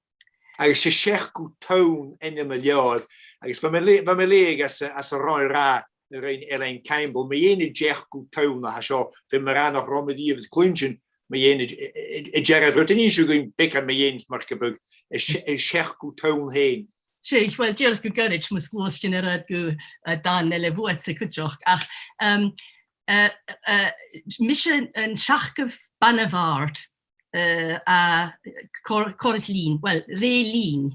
Agus 's e Seachdamh Tonn ainm an leabhair, agus bha mi a' leughadh, bha mi a' leughadh às, às an Ròimh Ràth a rinn Elaine Campbell, mu dheidhinn an t-Seachdamh Tonn a tha seo, bha mi ag ràdh nach robh mi riamh air cluinntinn mu dheidhinn an, an, an dearbh rud, an innis thu dhuinn beagan mu dheidhinn mar gum biodh an Se-, an Seachdamh Tonn fhèin? Seadh, uill, dìreach gu goirid, mus gluais sinn air adhart gu, eh, dàn eile bhuatsa cuideachd. Ach, em, eh, eh, mise an, an seachdamh bana-bhàrd, eh, à Cor-, Corra Is Linn, uill, rè linn,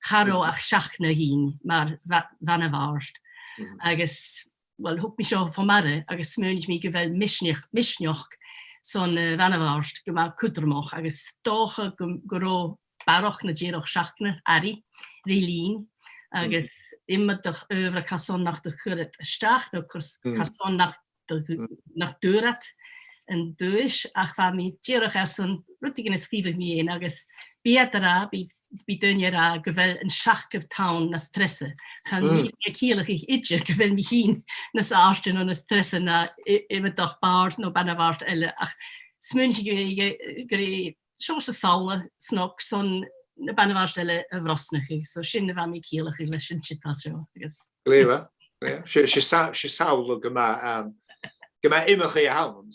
cha robh ach seachd no dhà mar bha-, bhana-bhàrd. Mhm. Agus, uill, thug mi seo fom aire agus smaoinich mi gu bheil misneach-, misneachd son, eh, bhana-bhàrd gu math cudromach agus 's dòcha gu, gun robh barrachd no dìreach seachdnar airidh, rè linn, agus iomadach adhbhar carson nach do chuir iad a-steach no cars-, carson nach do, nach d' fhuair iad an duais, ach bha mi dìreach airson rudeigin a sgrìobhadh mu dheidhinn, agus bidh iad ag ràdh, bidh, bidh daoine ag ràdh gu bheil an seachdamh tonn nas treasa. Chan eil mi a' ciallachadh idir gu bheil mi fhìn nas àirde no nas treasa na i-, iomadach bàrd no bana-bhàrd eile, ach smaoinich gur e, gur e seòrsa samhla snog son na bana-bhàird eile a bhrosnachadh. So sin a bha mi a' ciallachadh leis an t-siud seo, agus... Glè mhath, glè mhath. 'S e, 's e sa-, 's e samhla gu math, um, gu math iomchaidh a th' ann.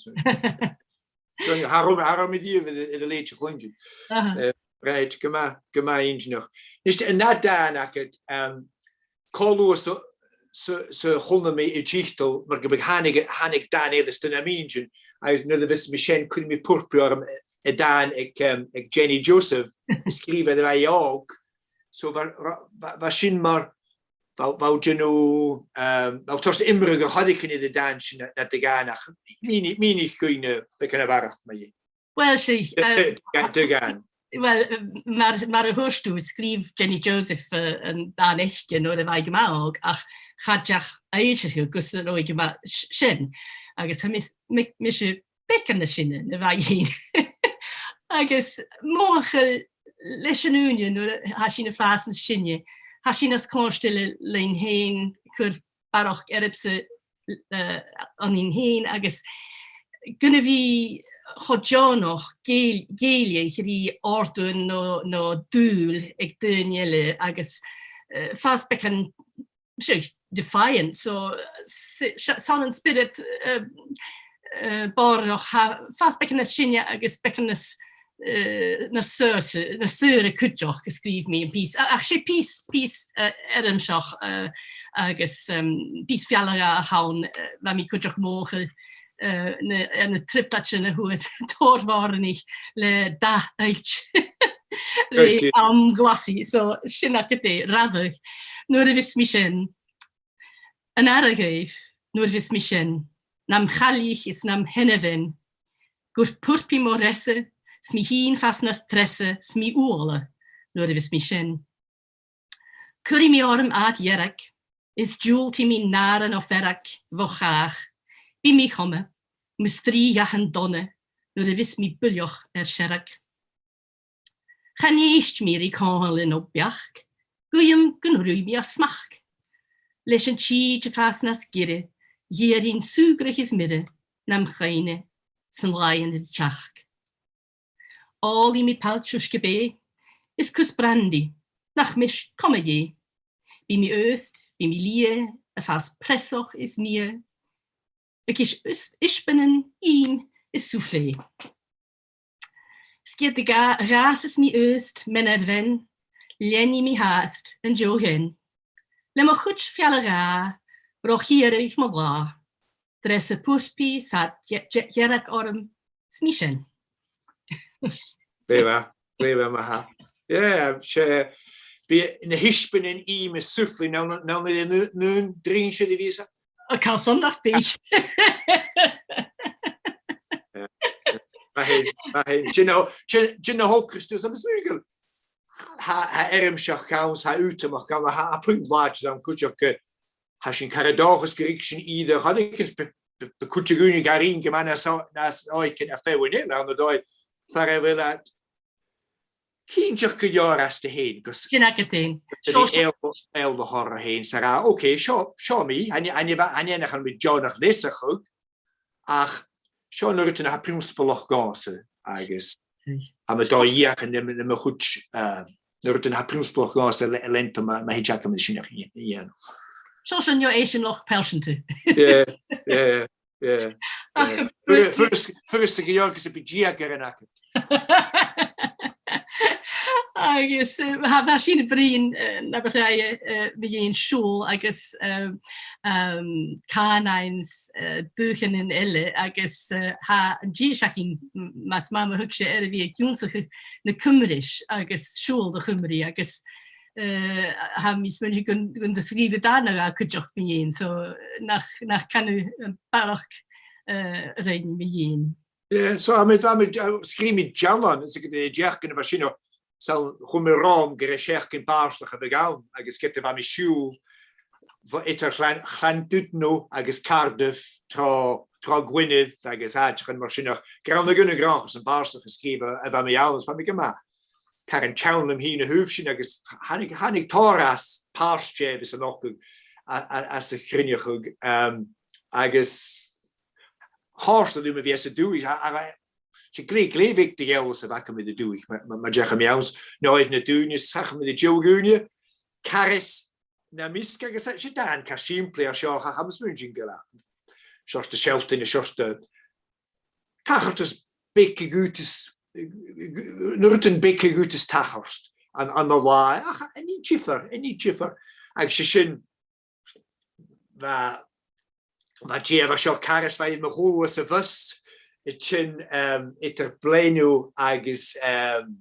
So, cha robh, cha robh mi riamh air, air a leithid a chluinntinn. Aha. Eh, right, gu math, gu math inntinneach. Nis, an ath dàn agad, um, Cò Luath 's a, 's a, 's a chunna mi an tiotal, mar gum biodh, thàinig, thàinig dàn eile 's dòcha nam inntinn, agus nuair a bhios mi sin, cuiridh mi purpaidh orm an dàn aig, em, aig Jenny Joseph, a sgrìobh e nuair a bha i òg. So bha, bha, bha sin mar, bha, bha, you know, em, bha toiseach iomradh air choreigin air an dàn sin na, na do dhàn, ach mìni-, mìnich dhuinn, eh, beagan a bharrachd mu dheidhinn. Uill, 's e, eh, de, de, de dhàn. Uill, eh, mar, mar a thuirt thu, sgrìobh Jenny Joseph, eh, an dàn aice nuair a bha i gu math òg, ach cha deach aithris gus an robh i gu math s-, sean. Agus tha mise, mi-, mise beagan nas sine na bha i fhèin. Agus mothachail leis an ùine nuair a tha sinn a' fàs nas sine, tha sinn nas cofhurtail leinn fhèin a' cur barrachd earbsa, eh, annainn fhèin, agus gun a bhith cho deònach gèil-, gèilleadh ri òrdughan no, no dùil aig daoine eile, agus, eh, fàs beagan, seadh, defiant. So, s-, s-, 's ann an spiorad, eh, eh, bòrach, tha, fàs beagan nas sine agus beagan nas eh, nas saoire, nas saoire cuideachd a sgrìobh mi am pìos. A-, ach 's e pìos, pìos, eh, eirmseach, eh, agus, em, pìos fealla-dhà a th' ann, eh, bha mi cuideachd mothachail, eh, na, air na trioblaidean a fhuair Tòrr Mhòranaich le dath-oillt rè àm glasaidh. So, sin agad e, Rabhadh. Nuair a bhios mi sean, an aire dhuibh, nuair a bhios mi sean, nam chaillich is nam sheanmhainn, gur purpaidh mo threasa, 's mi fhìn a' fàs nas treasa, 's mi umhail, nuair a bhios mi sean. Cuiridh mi orm ad dhearg, is diùltaidh mi nàire no fearg bho chàch, bidh mi coma, mu strì dhathan dona, nuair a bhios mi buileach air searg. Chan èist mi ri còmhdhail no beachd, guidheam gun ruith mi o smachd. Leis an tìde a' fàs nas giorra, dh'iarrainn sùgradh is mire, nam chuimhne san làithean ri teachd. Òlaidh mi pailt uisge-bèidh, is cus brandy, nach mise coma dheth. Bidh mi aost, bidh mi liath, a' fàs presach is miadh, a' cur is-, isbeanan, ìm is soufflé. 'S ged a dh'fhà-, dh'fhàsas mi aost, mean air mhean, leanaidh mi fhathast an deagh ghean. Le mo chuid fealla-dhà, ro chiaradh mo là, dreasa purpaidh 's ad de-, de-, dearg orm, 's mi sean. Glè mhath, glè mhath, ma-thà. Yeah, 's e, bidh na h-isbeanan, ìm is soufflé, no, no, no, no, no, druim seo a bhios. A, carson nach bi. Yeah. Tha e, tha e, do you know, do you, do you know, Christus, I'm a single. Tha, tha eirmseachd ann, tha ùghdarras ann, tha, tha puing làidir ann cuideachd, tha sinn car an dòchas gun ruig sinn ìre, cha ruig sinn, b-, b-, b-, cuid de dhaoine gar ruighinn gu math nas ò-, nas òige na feadhainn eile, ann an dòigh, far a bheil iad cinnteach gu leòr asta fhèin, gus Sin agad fhèin. gus Seo, seo. eòl, eòlach orra fhèin, 's a ràdh, "Ok, seo, seo mi, chan e, chan e, chan e nach eil mi deònach leasachadh, ach seo na rudan a tha prionnsabalach dhòmhsa, agus tha mi dol a dh'fheuchainn na, na mo chuid, eh, na rudan a tha prionnsabalach dhòmhsa a le-, a leantainn ma, ma thèid agam an sin a dhèanamh." Seo sin, neo, eisimpleir pearsanta. Yeah, yeah, yeah. Ach, eh, furasta, furasta, furasta gu leòr gus am bi deagh ghearan agad. Agus, eh, tha, bha sinn a' bruidhinn, eh, na bu tràithe, eh, mu dheidhinn siubhal agus, eh, um, cànain, eh, dùthchannan eile, agus, eh, tha an dithis againn, m-, mas math mo thuigse, air a bhith ag ionnsachadh na Cuimris agus siubhal do Chuimrigh, agus, eh, tha mi a' smaoineachadh gun, gun do sgrìobh thu dàna cuideachd mu dheidhinn, so nach, nach can thu am barrachd, eh, rinn mu dheidhinn. Yeah, so tha mi, tha mi, eh, sgrìobh mi dealbhan, is e gu dè an deach gun a bha sin, o, 's ann, chunna mi romham gur e seachdain bàrdachd a bhiodh ann, agus ged a bha mi a' siubhal bho eadar Chlan, Chlann Dùdno agus Cardiff, tro, tro Gwynedd agus àiteachan mar sin, ach gur ann a dh'aona ghràdh airson bàrdachd a sgrìobhadh a bha mi ann, is bha mi gu math car an teann leam fhìn a thaobh sin, agus thàinig, thàinig tòrr às, pàirt dheth, bhios mi a' nochdadh, a, a, às a' chruinneachadh, um, agus chòrd e rium a bhith às an dùthaich, a, a, 's e glè, glè bheag de dh'eòlas a bh' agam air an dùthaich, ma, ma, ma deach mi ann, no air na daoine, 's chaidh mi air an deagh dhaoine, Carys nam measg, agus 's e, 's e dàn car sìmplidh a tha seo, ach tha mi a' smaointinn gu bheil e seòrsa sealltainn, seòrsa tachartas beag a dh'fhaodas, na rudan beaga a dh'fhaodas tachairt ann, ann an latha, ach a nì diofar, a nì diofar. Agus 's e sin, bha, bha dè bha seo, Carys, bha i air mo chùlaibh sa bhus, a' tighinn, um, eadar Blaenau agus, um,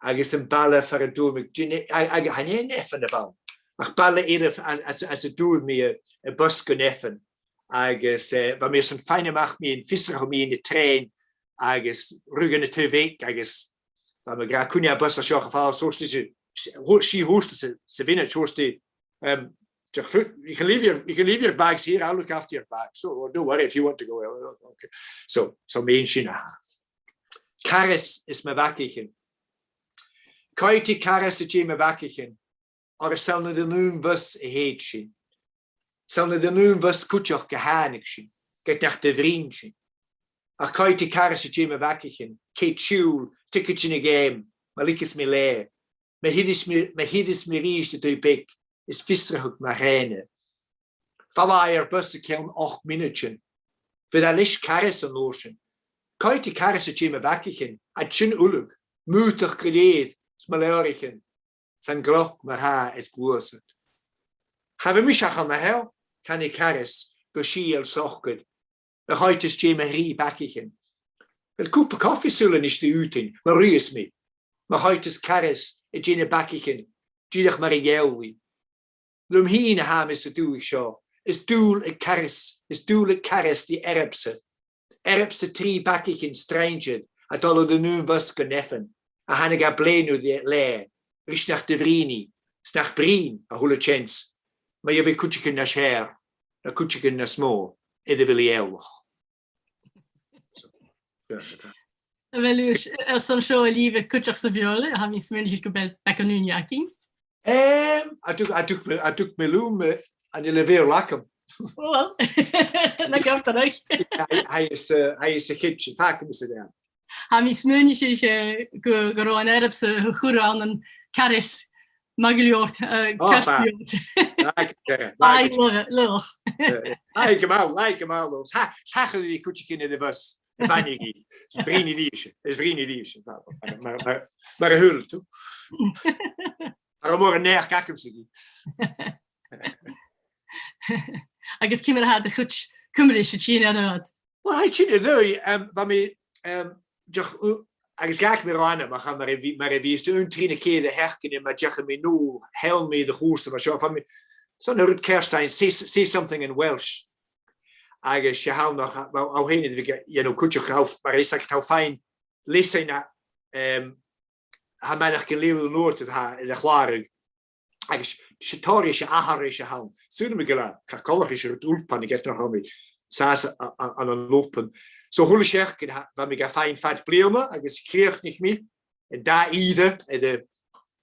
agus am baile far an d' fhuair mi, dè an, a, a, chan e Nefyn a bh' ann, ach baile eile a, a, às, às an d' fhuair mi a, am bus gu Nefyn. Agus, eh, bha mi airson faighinn a-mach mu dheidhinn fiosrachadh mu dheidhinn na trèana, agus rugadh na taigh bheag, agus bha mi ag ràdh, "Cuin a tha am bus a tha seo a' falbh?" "Thuirt i, thuirt i, thuirt i sa, sa mhionaid, thuirt i, um, just put, you can leave your, you can leave your bags here, I'll look after your bags. Don't, don't worry if you want to go." "Well, okay." So, so 's ann mu dheidhinn sin a tha. Carys is mo bhagaichean. Coimheadaidh Carys air mo bhagaichean, oir 's ann air an aon bhus a thèid sinn. 'S ann air an aon bhus cuideachd a thàinig sinn, ged nach do bhruidhinn sinn. Ach coimheadaidh Carys air mo bhagaichean, cead siubhail, tiogaidean a' gheama, ma leigeas mi leatha. Ma thilleas mi, ma thilleas mi a-rithist an taigh bheag, is fiosrachadh mo thrèana. Falbhaidh ar bus o chionn ochd mionaidean. Bhiodh e leis Carys an uair sin. Coimheadaidh Carys air mo bhagaichean, an sin uile, mùtach gu lèir, 's mo leabhraichean san gcloc mar-thà air gluasad. Cha bhi mise ach an-seo, canaidh Carys gu sìtheil socair, a' coimhead air mo thrì bagaichean. Uill, cupa cofaidh sùil a-nis do dh'fhaotainn, ma ruitheas mi, ma choimheadas Carys air na bagaichean, dìreach mar a gheall i. Leam fhìn a tha mi san dùthaich seo, is dùil aig Carys, is dùil aig Carys ri earbsa. Earbsa trì bagaichean strainnsear a' dol air an aon bhus gu Nefyn, a thàinig à Blaenau ri leatha, ris nach do bhruidhinn i, 's nach bruidhinn, a h-uile seans, ma gheibh i cuideigin nas fheàrr, no cuideigin nas motha, air a bheil i eòlach. So, yeah. A bheil thu airson seo a leughadh cuideachd sa Bheurla, tha mi a' smaoineachadh gu bheil beagan ùine againn. Em, a dh'fhaodadh, a dh'fhaodadh mi, a dh'fhaodadh mi leum, eh, an e a bheil a' Bheurla agam? Uill, na gabh do ragh. Tha, tha, tha, tha, tha, tha, tha mi a' smaoineachadh, eh, gu, gun robh an earbsa a chuir thu ann an Carys math gu leòr, eh, ceart gu leòr. Aidh, aidh, aidh, gu math, aidh, gu math, Lewis. Tha, tha, tha, tha cuideigin air a' bhus a bhuineadh i. Is bruidhinn i ris, is bruidhinn i ris. Mar, mar, mar, mar a shaoil thu. Tha mòran naidheachd agamsa dhi. Agus ciamar a tha do chuid Cuimris a' tighinn air adhart? Uill, tha i a' tighinn air adhart, em, bha mi, em, deoch, u-, agus dh'fhàg mi ro anam, ach mar a bhith, mar a bhitheas tu, aon trì no ceithir a sheachdain, ma deachaidh mi null, sheall mi do chùrsa mar seo, bha mi, son an rud ceart fhaighinn, say, say something in Welsh. Agus 's e th' ann nach, well, ò, fhèin, you know, cuideachd, tha, mar a tha, tha thu a' faighinn leasain a, em, tha mi a' faireachdainn gu leòr an uair a tha, air a chlàradh. Agus 's e tòrr, 's e athair a th' ann. Saoilidh mi gu bheil e, car coltach ris an rud Ulpan, a' gheall nach robh mi sàs a, a, ann an Ulpan. So, a h-uile seachdain, tha, bha mi ga fhaighinn fad bliadhna agus chrìochnaich mi. an dà ìre, air a,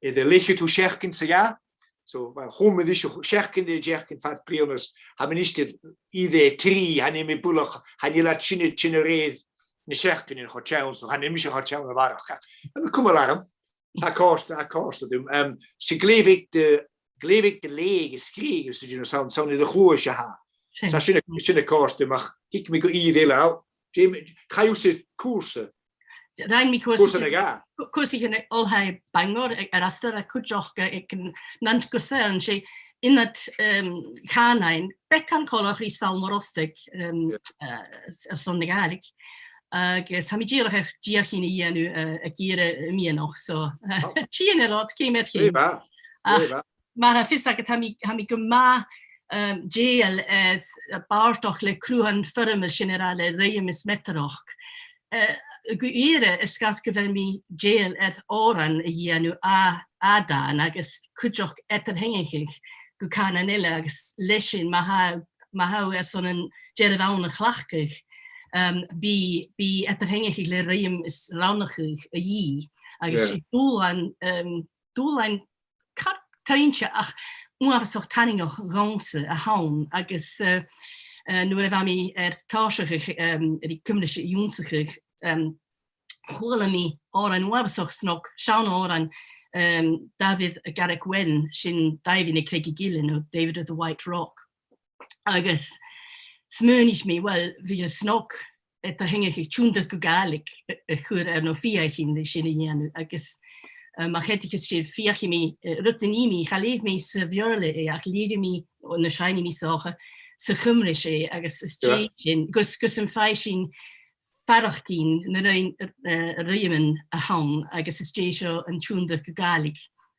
air a leth-cheud seachdain sa gheamhradh. So, bha, chùm mi ris seachdain, seachdain fad bliadhna, tha mi a-nis air ìre trì, chan eil mi buileach, chan eil iad sin, sin a rèir na seachdain cho teann, so chan eil mise cho teann a bharrachd. Tha mi a' cumail orm. Tha e a' còrdadh, tha e a' còrdadh rium. Em, 's e glè bheag de, glè bheag de leughadh is sgrìobhadh, is dè, you know, 's ann, 's ann air a' chluais a tha. Sin. Tha sin, sin a' còrdadh rium, ach thig mi gu ìre eile. Dè, chaidh thusa air cùrsa? Rinn mi cùrsa, cùrsa na gàidh. Cù-, cùrsa na gàidh, Oilthigh Bangor, aig, air astar a' cuideachd aig an, an Nant Gwrtheyrn, 's e ionad, em, cànain, beagan coltach ri Sabhal Mòr Ostaig, em, eh, s-, airson na Gàidhlig. Agus tha mi dìreach air deuchainn a dhèanamh, eh, ag ìre a' mhìneachadh, so, eh, sin an rud, ceum air cheum. Glè mhath, glè mhath. Ach mar a tha fios agad, tha mi, tha mi gu math, um, dèidheil air bàrdachd le cruthan foirmeil, sin ri ràdh, le ruitheam is meadrachd. Eh, gu ìre, air sgàth 's gu bheil mi dèidheil air òran a dhèanamh à, à dàn agus cuideachd eadar-theangachadh gu cànan eile agus leis sin, ma tha, ma tha thu airson an dearbh fhonn a chleachdadh, um, bidh, bidh eadar-theangachadh le ruitheam is rannachadh a dhìth. Agus 's e dùbhlan, um, dùbhlan car-, tarraingeach ach uabhasach tarraingeach dhòmhsa a th' ann, agus, eh, eh, nuair a bha mi air tòiseachadh, em, ri Cuimris ionnsachadh, em, chuala mi òran uabhasach snog, seann òran, em, Dafydd y Garreg Wen, sin Daibhidh na Creige Gile, no David of the White Rock. Agus smaoinich mi, uill, bhiodh e snog eadar-theangachadh, tionndadh gu Gàidhlig a, a chur air, no feuchainn ri sin a dhèanamh, agus, eh, ma choimheadas sibh, feuchaidh mi, eh, rud a nì mi, cha leugh mi sa Bheurla e, ach leughaidh mi, no seinnidh mi 's dòcha, sa Chuimris e, agus às dèidh sin, gus, gus am faigh sinn faireachdainn na ruith-, eh, ruitheaman a th' ann, agus às dèidh seo an tionndadh gu Gàidhlig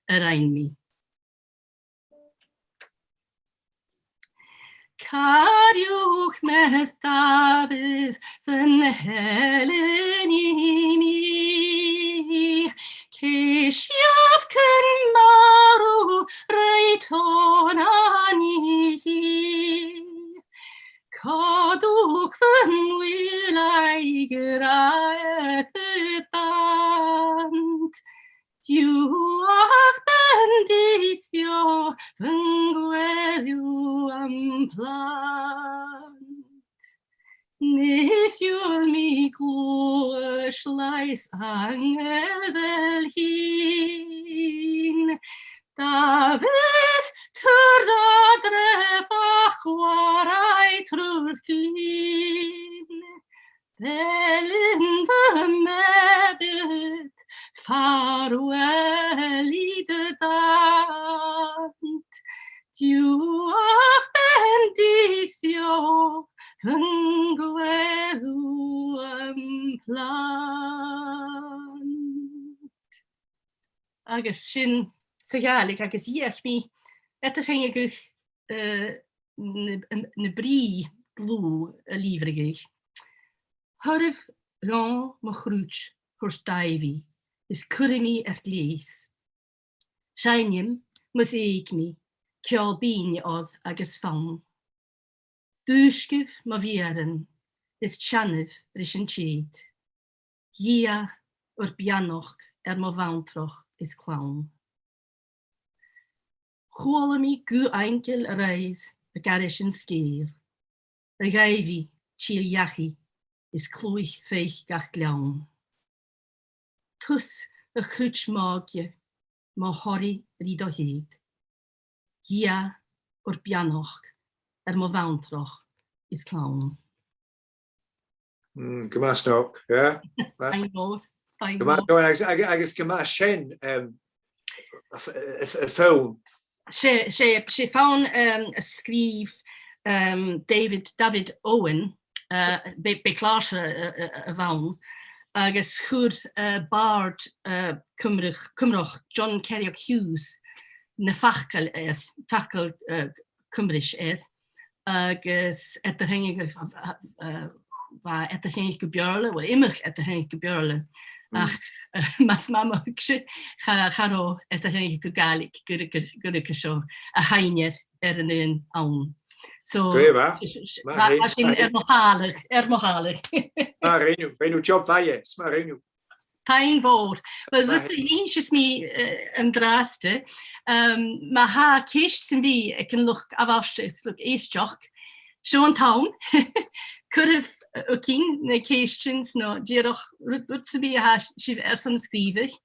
a rinn mi. Càradh, meud Dafydd, fy n-eilean i mi, ceisiaf cyn marw rei tôn a ni hi. Codwch fy nwylo i graith y dant, Duw a'ch bendithio fy ngweddw a'm plant. Neithiwr mi glywais llais angel fel hyn. Dafydd, tyrd adref a chwarae trwy'r glin. Delyn fy mebyd, ffarwel i dy dant. Duw a'ch bendithio, fy ngweddw a'm plant. Agus sin sa Ghàidhlig, agus dh'fheuch mi eadar-theangachadh, eh, na, na, na brìgh dlùth a lìbhrigeadh. Thoiribh dhomh mo chruit, thuirt Daibhidh, is cuiridh mi air gleus. Seinnidh mus èig mi, ceòl binn oir agus fonn. Dùisgibh mo mheuran, is teannaibh ris an t-sèid. Dhia ur beannachd air mo bhantrach is clann. Chuala mi guth aingil a-raoir ag aithris an sgèil, a dh'aibhidh till dhachaigh is cluich feuch gach gleann. Tusa a' chruit m' òige, mo thoradh ri do shèid. Dhia ur beannachd air mo bhantrach is clann. Mm, gu math snog, yeah. Fine mòr, fine mòr. Gu math snog, agus, agus, agus gu math sean, um, a, a, a, a fonn. 'S e, 's e, 's e fonn, um, a sgrìobh, um, David, David Owen, uh, b' e, b' e clàrsa, uh, uh, a bh' ann, agus chuir, uh, bàrd, uh, Cuimreach, Cuimreach, John Ceiriog Hughes, na faclan air, faclan, uh, Cuimris air, agus eadar-theangachadh, uh, uh, bha eadar-theangachadh gu Beurla, well, iomadh eadar-theangachadh gu Beurla, ach, uh, mas math mo thuigse, cha, cha robh eadar-theangachadh gu Gàidhlig, gu ruige, gu ruige seo a sheinn air, air an aon fhonn. So, glè mhath. Bha, bha sin air mo thàladh, air mo thàladh. Math a rinn thu, rinn thu job mhath, yes, math a rinn thu. Taing mhòr. Well, rud a dh'innseas mi, eh, an-dràsta, um, ma tha ceist sam bith aig an luchd-amhairc is luchd-èisteachd, seo an t-àm. Cuiribh, eh, thugainn na ceistean, no dìreach rud, rud sam bith a tha sibh airson sgrìobhadh.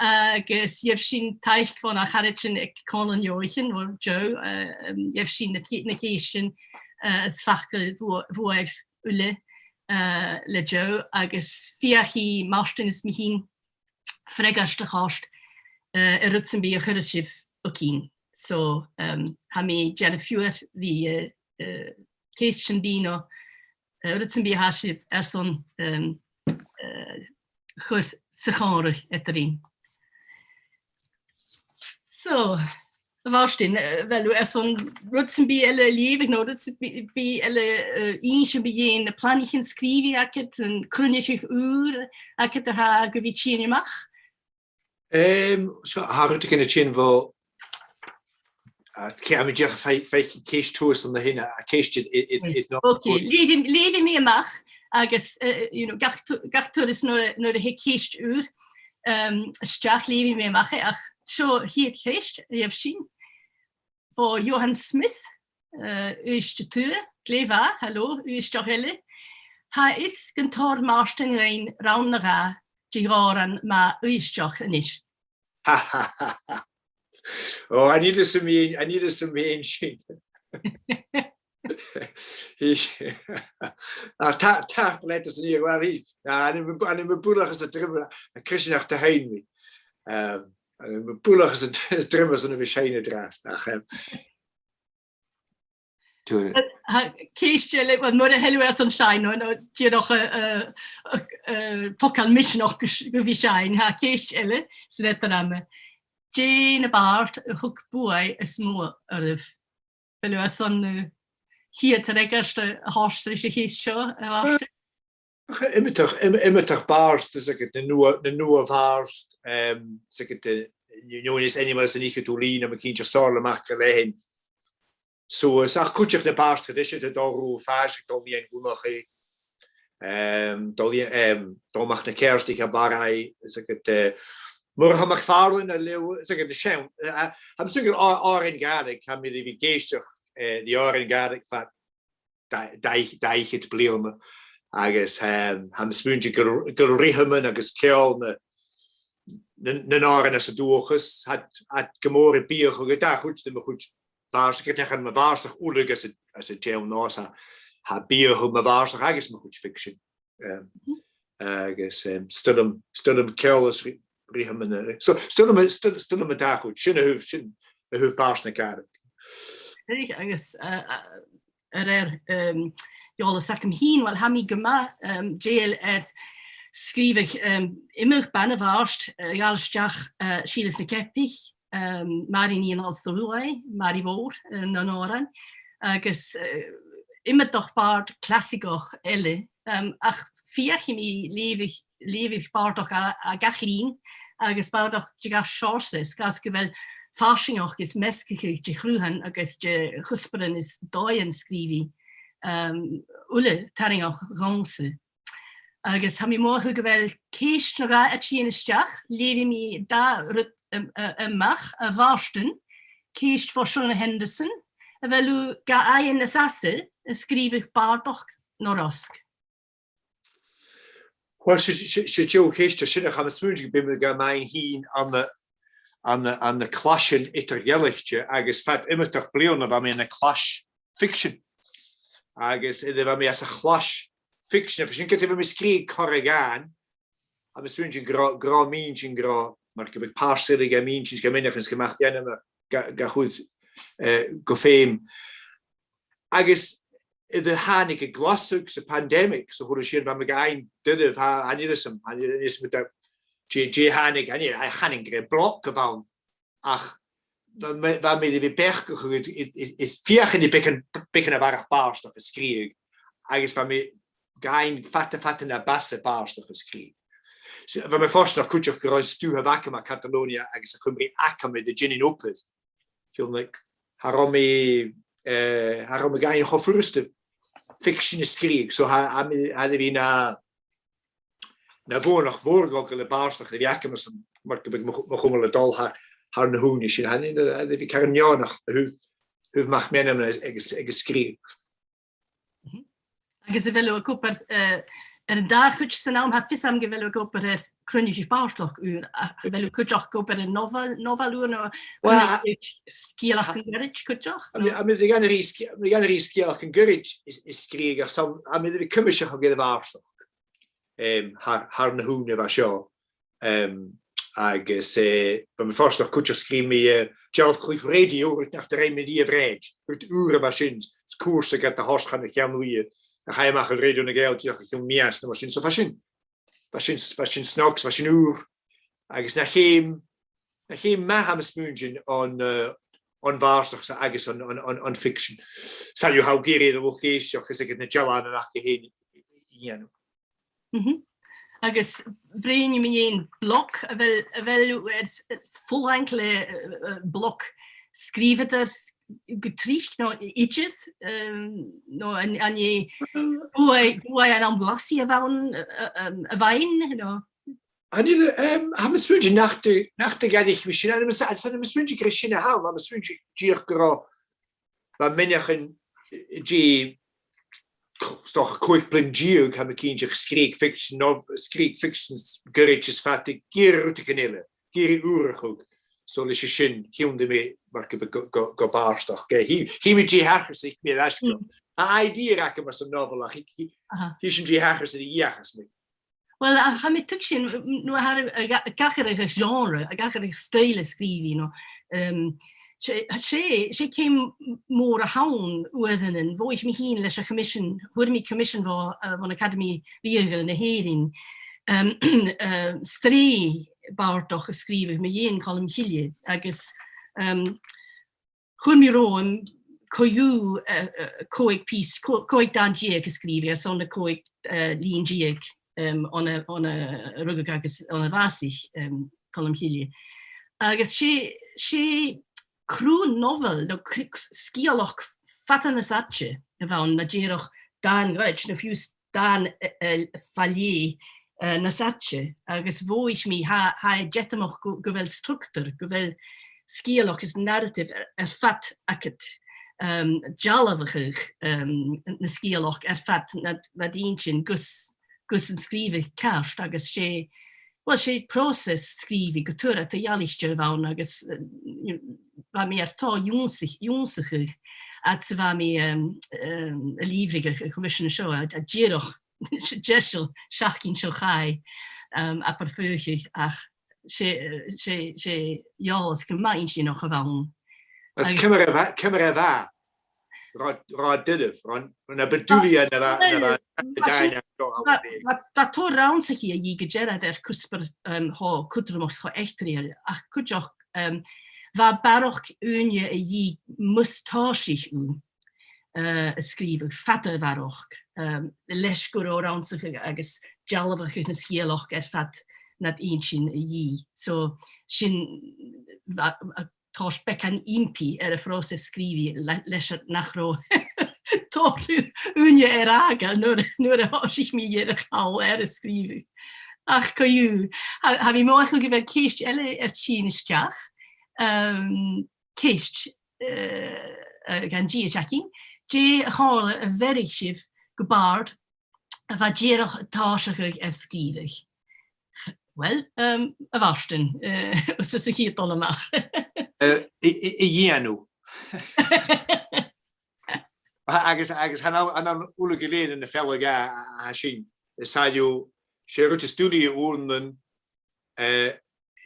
Agus gheibh sinn taic bho na caraidean aig Comhairle nan Leabhraichean, bho Joe, eh, um, gheibh sinn na, na ceistean, eh, is facal bhuaibh uile, eh, le Joe, agus feuchaidh Màrtainn is mi fhìn freagairt a thoirt, eh, air rud sam bith a chuireas sibh thugainn. So, um, tha mi a' dèanamh fiughair ri, eh, eh, ceist sam bith no, eh, rud sam bith a tha sibh airson, um, eh, chur sa chòmhradh eadarainn. So, a Mhàrtainn, eh, a bheil thu airson rud sam bith eile a leughadh, no rud sam bi-, bith eile, eh, innse mu dheidhinn na planaichean sgrìobhaidh agad, an cruinneachadh ùr agad a tha gu bhith a' tighinn a-mach? Em, so, tha rudeigin a' tighinn bho, a, tha mi dìreach a' fai-, faicinn ceist shuas an sin, a, a ceist is, is, is, is no. Ok, leughaidh, leughaidh mi a-mach, agus, eh, you know, gach tu-, gach turas nuair, nuair a thig ceist ùr, um, a-steach, leughaidh mi a-mach e, ach seo a' chiad cheist a gheibh sinn. Bho Johan Smith, eh, Uibhist a Tuath, glè mhath, halò, Uibhisteach eile. Tha fhios gun toir Màrtainn dhuinn rann no dhà de dh'òrain mu Uibhisteach a-nis. Ò, chan eil fhios agam fhèin, chan eil fhios agam fhèin sin. Ach ta-, tapadh leat airson a bhith, well, tha, chan eil mi, chan eil mi buileach às an druim, a Christian, ach tha fhios agam. Um, chan eil mi buileach às an druim airson a bhith seinn an-dràsta, ach, um, tha ceist eile, well, mura h-eil thu airson seinn, no, no, dìreach, eh, eh, eh, eh, togail misneachd gu, gu bhith seinn, tha ceist eile san eadar-àm. Dè na bàird a thug buaidh as motha oirbh? A bheil thu airson, eh, a' chiad fhreagairt a thoirt ris a' cheist seo, a Mhàrtainn? Ach, iomadach, im-, iomadach bàrd, is agad na nua, na nua bhàird, em, is agad, eh, you know, is ainmeil san fhicheadamh linn, tha mi cinnteach, Somhairle MacIlleathain. So, is ach cuideachd na bàird traidiseanta, Dòmhnall Ruadh Phàis, Dòmhnall Iain Dhonnchaidh, em, Dòmhnall Ia-, em, Dòmhnall Mac na Ceàirdaich à Barraigh, is agad, eh, Murchadh MacPhàrlain à Leòdhas, is agad na seann, eh, eh, tha mi a' smaoineachadh gur ò-, òrain Ghàidhlig, tha mi air a bhith ag èisteachd, eh, ri òrain Ghàidhlig fad dà-, dà-, dà fhichead bliadhna. Agus, em, tha mi a' smaoineachadh gu, gu bheil rithmean agus ceòl na, na, nan òran anns an dualchas, tha iad, tha iad gu mòr a' biathadh a' dà chuid de mo chuid bàrdachd, ged nach eil mo bhàrdachd uileag anns a', anns an t-seann nòs, tha, tha biathadh mo bhàrdachd agus mo chuid ficsean. Em, agus, em, 's toil leam, 's toil leam ceòl is ri-, rithmean. So, 's toil leam, 's toil, 's toil leam an dà chuid, sin a thaobh, sin a thaobh bàird na Gàidhlig. Agus, eh, eh, a rèir, em, eòlas agam fhìn, uill, tha mi gu math, em, dèidheil air sgrìobhadh, em, iomadh bana-bhàrd, eh, a ghabhail a-steach, eh, Sìleas na Ceapaich, em, Màiri Nighean Alasdair Ruaidh, Màiri Mhòr, eh, nan òran, agus, eh, iomadach bàrd clasaigeach eile, em, ach feuchaidh mi leughadh, leughadh bàrdachd à, à gach linn, agus bàrdachd de gach seòrsa, is gus gu bheil farsaingeachd is measgachadh de chruthan agus de chuspairean is dòighean sgrìobhaidh, em, uile tarraingeach dhòmhsa. Agus tha mi a' mothachadh gu bheil ceist no dhà a' tighinn a-steach, leughaidh mi dà rud a-, a-, a-mach, a Mhàrtainn, ceist bho Shona Henderson, a bheil thu ga fhaighinn nas fhasa a' sgrìobhadh bàrdachd no rosg? Uill, 's e, 's e, 's e deagh cheist a tha sin, ach tha mi a' smaoineachadh gum bi mi gam fhaighinn fhìn ann an, ann an, ann an claisean eadar-dhealaichte, agus fad iomadach bliadhna bha mi ann an clais ficsean. Agus nuair a bha mi anns a' chlais ficsean, bha sin ged a bha mi a' sgrìobhadh corra dhàn, agus tha mi a' smaoineachadh gun robh, gun robh mi a' smaoineachadh gun robh, mar gum biodh pàirt eile gam inntinn, gam innse, gam innse, gam innse, ga, ga chur, eh, gu feum. Agus nuair a thàinig an glasadh 's a pandemic, 's a h-uile sìon, bha mi ga fhaighinn doirbh, tha, chan eil fhios agam, chan eil, chan eil fhios agam dè, dè thàinig, chan eil, chan eil, gur e bloc a bh' ann, ach bha mi, bha mi air a bhith a' beachdachadh is, is, is, is feuchainn ri beagan, beagan a bharrachd bàrdachd a sgrìobhadh, agus bha mi ga fhaighinn fada, fada na b' fhasa bàrdachd a sgrìobhadh. So, bha mi fortanach cuideachd gun robh an stuth a bh' agam à Catalonia agus à Cuimrigh agam air a dhèanamh obair. Chionn, like, cha robh mi, eh, cha robh mi ga fhaighinn cho furasta ficsean a sgrìobhadh. So, tha, tha mi, tha mi air a bhith na, na bhuannachd mhòr dhomh gu bheil bàrdachd air a bhith agam airson, mar gum biodh mo, mo chumail a' dol thar, thar na h-ùine sin. Chan eil, a bhith caran neònach a thaobh, thaobh mac-meanmna agus, agus sgrìobhadh. Agus a bheil thu ag obair, eh, air an dà chuid san àm, tha fios agam gu bheil thu ag obair air cruinneachadh bàrdachd ùr, a bheil thu cuideachd ag obair air nobhail, nobhail ùr no, well, cruinneachadh sgeulachdan goirid cuideachd? Tha mi, tha mi air a dhèanamh ri sge-, tha mi air a dhèanamh ri sgeulachdan goirid is, is sgrìobhadh, ach 's ann, tha mi air a bhith cuimseachadh air a' bhàrdachd, em, thar, thar na h-ùine a bha seo. Em, agus, eh, bha mi follaiseach cuideachd, sgrìobh mi, eh, dealbh-chluich rèidio, rud nach do rinn mi riamh air àite, rud ùr a bha sin, 's cùrsa gad thoirt chun na ceann-uidhe, a chaidh a-mach air Rèidio nan Gàidheal dìreach o chionn mìos no mar sin. So bha sin, bha sin, bha sin snog, bha sin ùr, agus na cheum, na cheum math tha mi a' smaoineachadh on, eh, on bhàrdachd 's a, agus on, on, on, on fiction. 'S ann a tha thu ag iarraidh air an luchd-èisteachd, is aig na dealbhan aca fhèin a dhèanamh. Mhm. Agus bhruidhinn mi fhèin bloc, a bheil, a bheil thu air, eh, fulang le, eh, eh, bloc sgrìobhadair gu tric no idir, em, no an, an e buaidh, buaidh an àm-ghlasaidh a bh' ann, eh, eh, em, a-mhàin, no? Chan eil, em, tha mi a' smaoineachadh nach do, nach do dh'fhairich mi sin, tha mi a' s-, tha mi a' smaoineachadh gur e sin a th' ann, tha mi a' smaoineachadh dìreach gun robh, bha mi an-còmhnaidh, eh, dè, 's dòcha còig bliadhna deug, tha mi cinnteach, sgrìobhadh fiction, no sgrìobhadh fiction goirid is fada ag iarraidh rudeigin eile, ag iarraidh ùrachadh. So leis a sin, thionndaidh mi mar gum biodh gu, gu, gu bàrdachd. Eh, chì, chì mi dè thachras mi air ais gu. Mm. Tha idea agam airson nobhail, ach chì, chì, aha, chì sinn dè thachras air a dhìochuimhneachadh mi. Well, a, tha mi a' tuigsinn, m-, no, a, a, a, ag atharrachadh a' genre, ag atharrachadh stoidhle sgrìobhaidh, no, em, 's e, 's e, 's e ceum mòr a th' ann uaireannan, bhuail mi fhìn leis a' choimisean, fhuair mi coimisean bho, eh, bhon Acadamaidh Rìoghail na h-Èireann, em, eh, sreath bàrdachd a sgrìobhadh mu dheidhinn Calum Cille, agus, em, chuir mi romham co-dhiù, eh, eh, còig pìos, cò-, còig dàn deug a sgrìobhadh airson na còig, eh, linn deug, em, on a, on a rugadh agus on a bhàsaich, em, Calum Cille. Agus 's e, 's e cruth nobhail, no cr-, sgeulachd fada nas fhaide a bh' ann na dìreach dàn ghoirid, no fiù 's dàn, eh, eh, fa leth, eh, nas fhaide, agus bhuail mi, tha, tha e deatamach gu, gu bheil structar, gu bheil sgeulachd is narrative air, air fad agad, em, dealbhachadh, em, na sgeulachd air fad nad, nad inntinn gus, gus an sgrìobhadh ceart, agus 's e, well, 's e pròiseas sgrìobhaidh gu tur a tha eadar-dhealaichte a bh' ann agus, eh, bha mi air tòrr ionnsach-, ionnsachadh fhad 's a bha mi, em, em, a' lìbhrigeadh a' choimisean seo, a, a dìreach deiseil seachdain seo chaidh, em, abair faochadh, ach 's e, 's e, 's e eòlas gu math inntinneach a bh' ann. Agus ciamar a bha, ciamar a bha, ro, ro doirbh, ro, na bu duilghe na bha, na bha, na bha, bha, bha tòrr rannsachaidh a dhìth gu dearbh air cuspair, em, cho cudromach 's cho eachdraidheil, ach cuideachd, em, bha barrachd ùine a dhìth mus tòisich thu, eh, a' sgrìobhadh, fada a bharrachd, em, leis gun robh rannsachadh agus dealbhachadh na sgeulachd air fad nad inntinn a dhìth. So, sin, bha, bha, toirt beagan impidh air a' phròiseas sgrìobhaidh le, leis nach robh tòrr ù-, ùine air fhàgail nuair, nuair a thòisich mi air a chall air a sgrìobhadh. Ach co-dhiù, tha, tha mi a' mothachadh gu bheil ceist eile air tighinn a-steach. Em, ceist, eh, eh, gun dithis againn. Dè a' chomhairle a bheireadh sibh gu bàrd a bha dìreach a' tòiseachadh air sgrìobhadh? Well, em, a Mhàrtainn, eh, 's e sin a' chiad dol a-mach. Eh, a, a, a dhèanamh. Agus, agus chan ann, chan ann uile gu lèir na fealla-dhà a, a, a tha sin. Is tha thu, 's e rud as duilghe uaireannan, eh,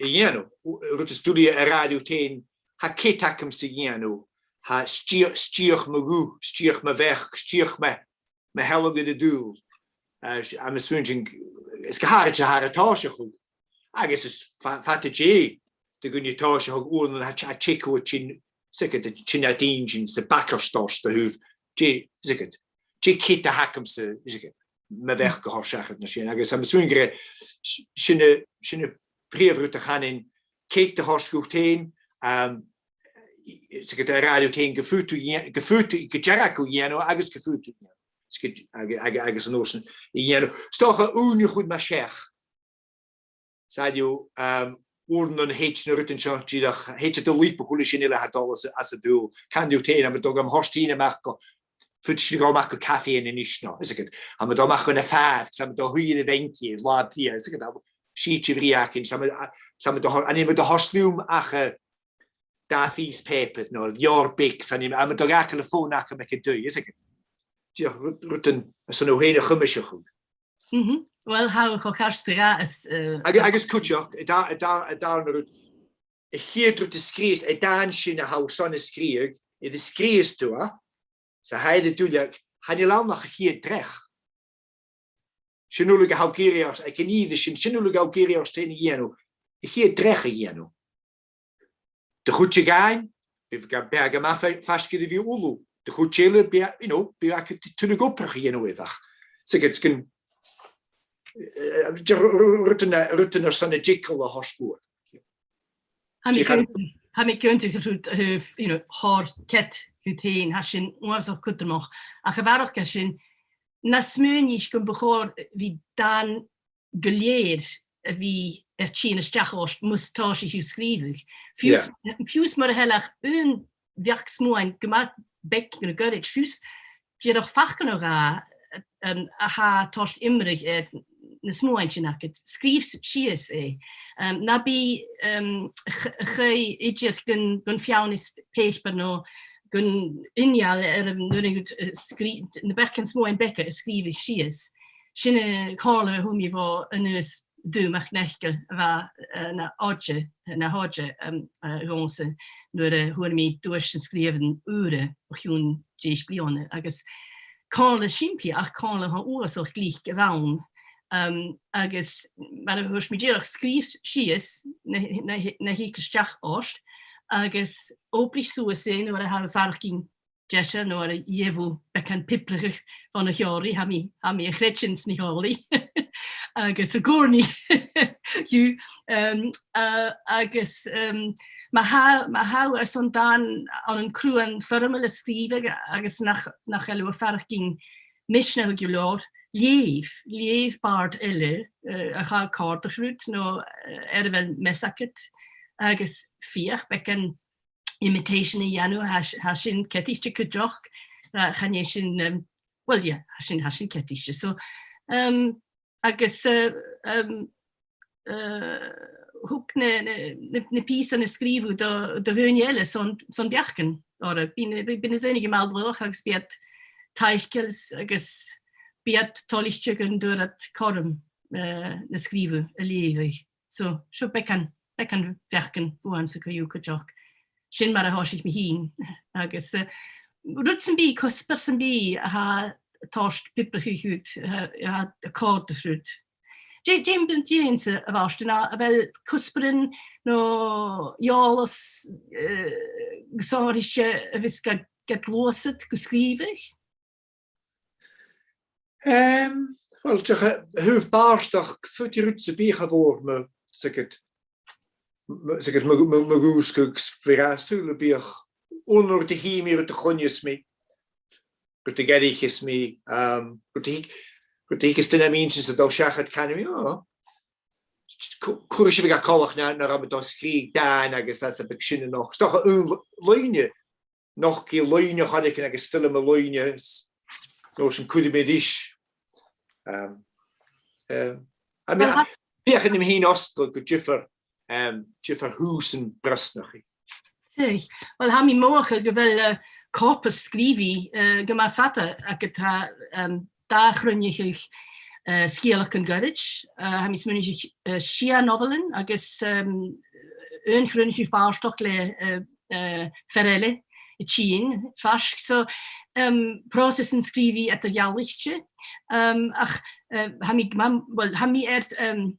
a dhèanamh, u-, rud as duilghe a ràdh riut fhèin, tha cead agamsa a dhèanamh, tha, 's dìoch, 's dìoch mo ghuth, 's dìoch mo bheachd, 's dìoch mo, mo shealladh air an t-saoghal. Eh, s-, tha mi a' smaointinn, is gu h-àraidh, 's e a tha ri tòiseachadh. Agus is fa-, fada dè do dhuine tòiseachadh uaireannan, tha, tha teagamh air tighinn, 's aithne dhut, tighinn nad inntinn 's a' bhagairt ort a thaobh, dè, 's aithne dhut, dè cead a th' agamsa, 's aithne dhut, mo bheachd a thoirt seachad no sin. Agus tha mi a' smaointinn gur e s-, sin a, sin a' phrìomh rud a chanainn, cead a thoirt dhut fhèin, um, 's aithne dhut, a ràdh riut fhèin gum faod thu dhèan-, gum faod thu, gu dearbh gum faod thu dhèanamh agus gum faod thu dhèanamh. 'S gu, ag-, ag-, agus an uair sin a dhèanamh. 'S dòcha ùine a chur mu seach, 's a dh'fhaodadh, um, uaireannan thèid na rudan seo dìreach, thèid iad a lìopadh a h-uile sìon eile a tha dol às, às an t-saoghal. Can thu fhèin, tha mi a' dol gam thoirt fhèin a-mach gu, faodaidh sinn a dhol a-mach gu caife a-nis no, is e, tha mi a' dol a-mach gu na phàirc, tha mi a' dol a shuidhe air a' bheinn air latha brèagha, is e, tha sìde bhrèagha againn, tha mi, tha mi a' dol a thoirt, chan eil mi a' dol a thoirt leam ach, eh, dà phìos pàipeir no leabhar beag, 's chan eil, tha mi a' dol a dh'fhàgail am fòn agam aig an taigh, is e, dìreach rud, rudan airson thu fhèin a chuimseachadh. Mhm. Uill, tha thu cho ceart 's a ghabhas, eh, Agus, agus cuideachd, an dà-, an dà-, an dàrna rud, a' chiad rud a sgrìobhas, an dàn sin a tha thu airson a sgrìobhadh, nuair a sgrìobhas tu e, 's a tha e air an duilleag, chan eil ann ach a' chiad dreach. Sin uile a tha thu ag iarraidh ort, aig an ìre sin, sin uile a tha thu ag iarraidh ort fhèin a dhèanamh, a' chiad dreach a dhèanamh. Do chuid againn, bidh, bidh e gu math fa-, faisg air a bhith ullamh. Do chuid eile, bidh, you know, bidh e agad tuilleadh obrach a dhèanamh air, ach 's e, gun, eh, eh, ru-, ru-, ru-, rudan, rudan airson an t-eagal a thoirt bhuat. Tha mi Dè char- cinnteach, tha mi cinnteach gun robh, eh, you know, thoir cead dhut fhèin, tha sin uabhasach cudromach. Ach a bharrachd air sin, na smaoinicheadh gum bu chòir a bhith dàn gu lèir a bhith air tighinn a-steach ort mus tòisich thu sgrìobhadh. Fiù 's, Yeah. fiù 's mura h-eil ach aon bheachd-smuain gu math beag no goirid, fiù 's dìreach facal no dhà, um, a tha a' toirt iomradh air na smuaintean agad, sgrìobh s-, sìos e. Um, na bi, um, a ch-, a' chaoidh idir gun, gun feadhainn is pàipear no gun inneal air an urrainn dhut, eh, sgrì-, na beagan smuain bheaga a sgrìobhadh sìos. Sin a' chomhairle a fhuair mi bho Aonghas Dubh MacNeacail a bha, eh, na òige, na h-òige, um, eh, dhòmhsa nuair a fhuair mi duais na sgrìobharan ùra o chionn deich bliadhna, agus comhairle sìmplidh ach comhairle cho uabhasach glic a bh' ann. Um, agus mar a thuirt mi dìreach, sgrìobh sìos na, na, na thig a-steach ort, agus obraich suas e nuair a tha thu a' faireachdainn deiseil no nuair a gheibh thu beagan piobrachadh bhon a' cheòrraidh, tha mi, tha mi a' creidsinn sna h-eòlaich. Agus an-còmhnaidh, you, um, uh, agus, um, ma tha, ma tha thu airson dàn ann an cruth foirmeil a sgrìobhadh agus nach, nach eil thu a' faireachdainn misneachail gu leòr, leugh, leugh bàird eile, eh, a tha a' còrdadh riut no, eh, air a bheil meas agad, agus feuch beagan imitation a dhèanamh, tha s-, tha sin ceadaichte cuideachd, eh, chan e sin, um, well, yeah, tha sin, tha sin ceadaichte. So, um, agus, eh, um, eh, thug na, na, na, na pìosan a sgrìobh thu do, do dhaoine eile son, son beachdan orra. Bidh na, bidh, bidh na daoine gu math laghach agus bidh iad taiceil s-, agus bidh iad toilichte gun d' fhuair iad cothrom, eh, na sgrìobh thu a leughadh. So, seo beagan, beagan bheachdan bhuamsa co-dhiù cuideachd. Sin mar a thòisich mi fhìn. Agus, eh, rud sam bith, cuspair sam bith a tha a' toirt piobrachadh dhut, eh, a tha a' còrdadh riut. Dè, dè am beachd-sa, a Mhàrtainn, a bheil cuspairean no eòlas, eh, gu sònraichte a bhios ga, ga gluasad gu sgrìobhadh? Em, uill, dìreach, eh, a thaobh bàrdachd, faodaidh rud sam bith a bharrachd, 's aithne dhut, m-, 's aithne dhut, mo, mo, mo dhùsgadh, 's bhiodh e sùil a bhiodh aon rud a chì mi, rud a chluinneas mi, rud a dh'fhairicheas mi, um, rud a thig, rud a thig às duine a bhios mi a' dol seachad, canaidh mi, o, cu-, cuiridh sibh a' coileach na, na raibh mi a' dol a sgrìobhadh dàn agus às a bheil sin a-nochd. 'S dòcha aon l-, loidhne, nochdaidh loidhne air choreigin agus 's toil leam an loidhne, s-, an uair sin cuiridh mi ris. Um, um, I mean, Well, tha- bidh e ann an sin a' tachairt gu diofar, um, diofar thùsan brosnachaidh. Seadh. Uill, tha mi a' mothachadh gu bheil, eh, corpus sgrìobhaidh, eh, gu math fada agad, tha, um, dà chruinneachadh, eh, sgeulachdan goirid, eh, tha mi a' smaoineachadh, eh, sia nobhailean agus, um, aon chruinneachadh bàrdachd le, eh, eh, fear eile a' tighinn faisg. So, um, pròiseas an sgrìobhaidh eadar-dhealaichte. Um, ach, eh, tha mi, mam-, well, tha mi air, um,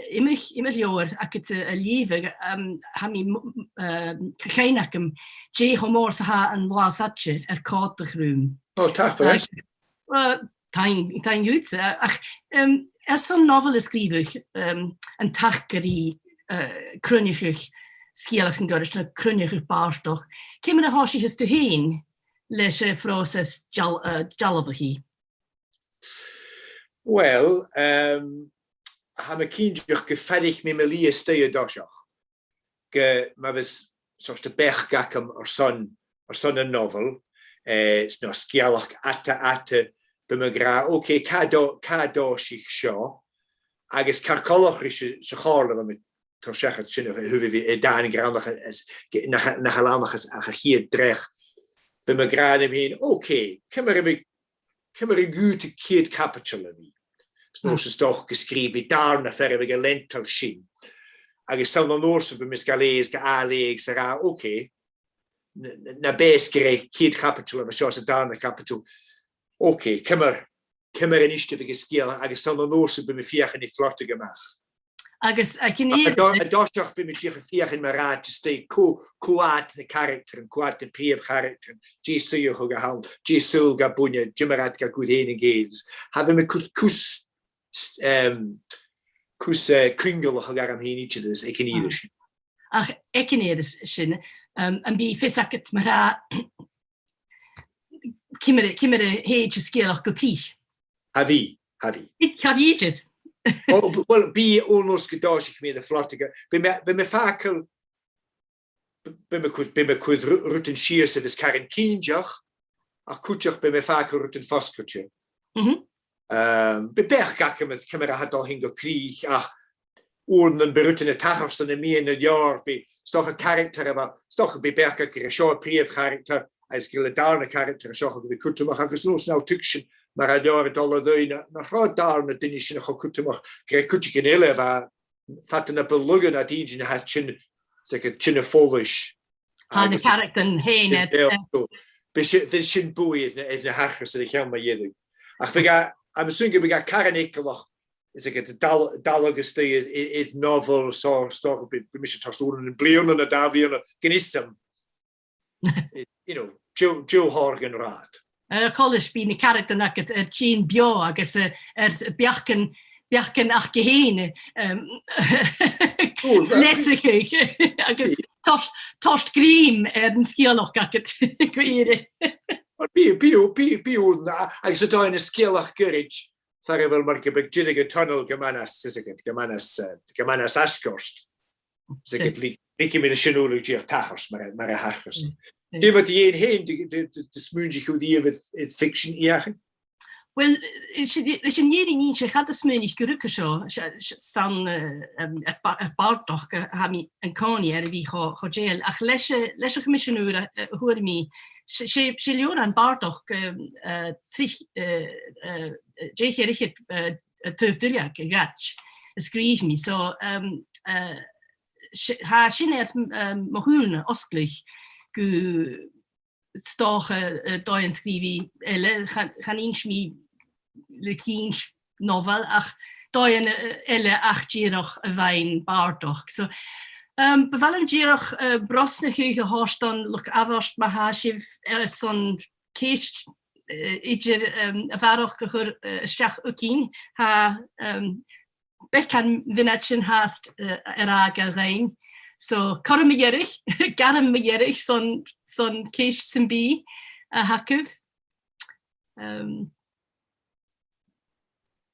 iomadh, iomadh leabhar agad a, a leughadh, um, tha mi m-, m-, um, cuimhne agam dè cho mòr 's a tha an latha-saillte air còrdadh rium. O, tapadh leibh. Well, taing, taing dhutsa, ach, um, airson nobhail a sgrìobhadh, um, an taca ri, uh, cruinneachadh sgeulachdan goirid, no cruinneachadh bàrdachd, ciamar a thòisicheas tu fhèin leis a' phròiseas deal-, uh, dealbhachaidh? Well, um, tha mi cinnteach gum fairich mi mo lìon a-staigh an toiseach. Gu, ma bhios seòrsa de bheachd agam airson, airson an nobhail, eh, 's no sgeulachd fhada, fhada, bidh mi ag ràdh, ok, càit an tò-, càit an tòisich seo, agus car coltach ris a', 's a chomhairle a bha mi a' toirt seachad sin, a thaobh a bhith, eh, dàin ghrànach is, nach, nach eil ann ach as, ach a' chiad dreach. Bidh mi ag ràdh rium fhìn, ok, ciamar a bhiodh, ciamar a dh'fhaodadh a' chiad chaibideil a bhith? 'S an uair sin 's dòcha gun sgrìobh mi dàrna fear a bhiodh a' leantainn sin. Agus 's ann an uair sin bidh mi a' sgaoileadh is ga fhàgail agus a' ràdh, ok, na, na, na b' fheàrr gur e a' chiad chaibideil a bha seo 's an dàrna caibideil. Ok, ciamar, ciamar a-nist a bhiodh an sgeulachd, agus 's ann an uair sin bidh mi a' feuchainn ri phlot a dhèanamh a-mach. Agus, eh, chan Ach an eil do-, an toiseach bidh mi dìreach a' feuchainn mar a tha iad, cò, cò iad na caractaran, cò iad na prìomh charactaran, dè suidheachadh a th' ann, dè saoghal gach duine, ciamar a tha iad ga cur fhèin an cèill. Tha, bidh mi cus, cus, s-, em, cus, eh, cuingealachadh orm fhìn idir aig an ìre sin. Ach aig an ìre sin, em, am bi fios agad mar a tha, ciamar, ciamar a thèid an sgeulachd gu crìch? Cha bhi, cha bhi. Cha bhi idir. O, b-, well, bidh, o, an uair 's gun tòisich mi air a' phlot, bidh mi, bidh mi a' fàgail, bidh mi a' cur, bidh mi a' cur ru-, rudan sìos a bhios caran cinnteach, ach cuideachd bidh mi a' fàgail rudan fosgailte. Mhm. Em, bidh beachd agam air ciamar a tha e a' dol a thighinn gu crìch, ach uaireannan bidh rudan a' tachairt ann am meadhan an leabhair, bidh, 's dòcha, caractar a bha, 's dòcha, bidh beachd agam gur e seo am prìomh charactar, agus gur e an dàrna caractar a tha seo a bhith cudromach, agus an uair sin a' tuigsinn mar a tha an leabhar a' dol air adhart, nach robh an dàrna duine sin cho cudromach, gur e cuideigin eile a bha, fada na bu lugha na an duine sin a tha sin, 's e, sin a' follais. Tha na Agus caractaran fhèin, eh, eh, so, bidh si-, bidh sin buaidh air na, air na thachras air a' cheann mu dheireadh. Ach bhiodh e, tha mi a' smaoineachadh gum biodh e caran eagalach, is e, a' dol, dol agus dol air, air, air nobhail, so, so, bidh, bidh mise a' toirt uaireannan bliadhna no dà bhliadhna, gun fhios agam. Eh, you know, deagh, deagh thoradh an rathad. Eh, a' chòmhla ris, bidh na caractaran agad, eh, a' tighinn beò agus, eh, air beachdan, beachdan aca fhèin, em, Ò, na- leasachadh agus toirt, toirt grèim air an sgeulachd agad gu ìre. Well, bidh, bidh, bidh, bidh, na, agus an dòigh, na sgeulachd ghoirid, far a bheil mar gum biodh deireadh an tunail gu math nas, is e, gu math nas, eh, gu math nas fhasgaichte. Is e, Sin. gu leig-, leigidh mi sin uile dìreach tachairt mar, mar a thachras. Mm, mm. Dè mu do dheidhinn fhèin, do, do, do, do smaoinich thu riamh air, air ficsean fheuchainn? Well, eh, sin, leis an fhìrinn innse, cha do smaoinich gu ruige seo, s-, s-, 's ann, eh, em, air ba-, air bàrdachd a tha mi an-còmhnaidh air a bhith cho, cho dèidheil. Ach leis, eh, leis a' choimisean ùr a, a fhuair mi, 's e, 's e, 's e leabhran bàrdachd, em, eh, trì, eh, eh, dà cheud, eh, eh, taobh duilleag a dh'fhaid a sgrìobh mi. So, em, eh, si-, tha sin air, em, mo shùilean fhosgladh gu 's dòcha, eh, dòighean sgrìobhaidh eile, chan, chan inns mi le cinnt nobhail, ach dòighean, eh, eile ach dìreach a bhith bàrdachd. So, em, bu mhath leam dìreach, eh, brosnachadh a thoirt don luchd-amhairc ma tha sibh, eh, airson ceist, eh, idir, em, a bharrachd a chur, eh, a-steach thugainn. Tha, em, beagan mhionaidean fhathast, eh, air fhàgail dhuinn. So, cothrom mu dheireadh, gairm mu dheireadh son, son ceist sam bith a th' agaibh. Em,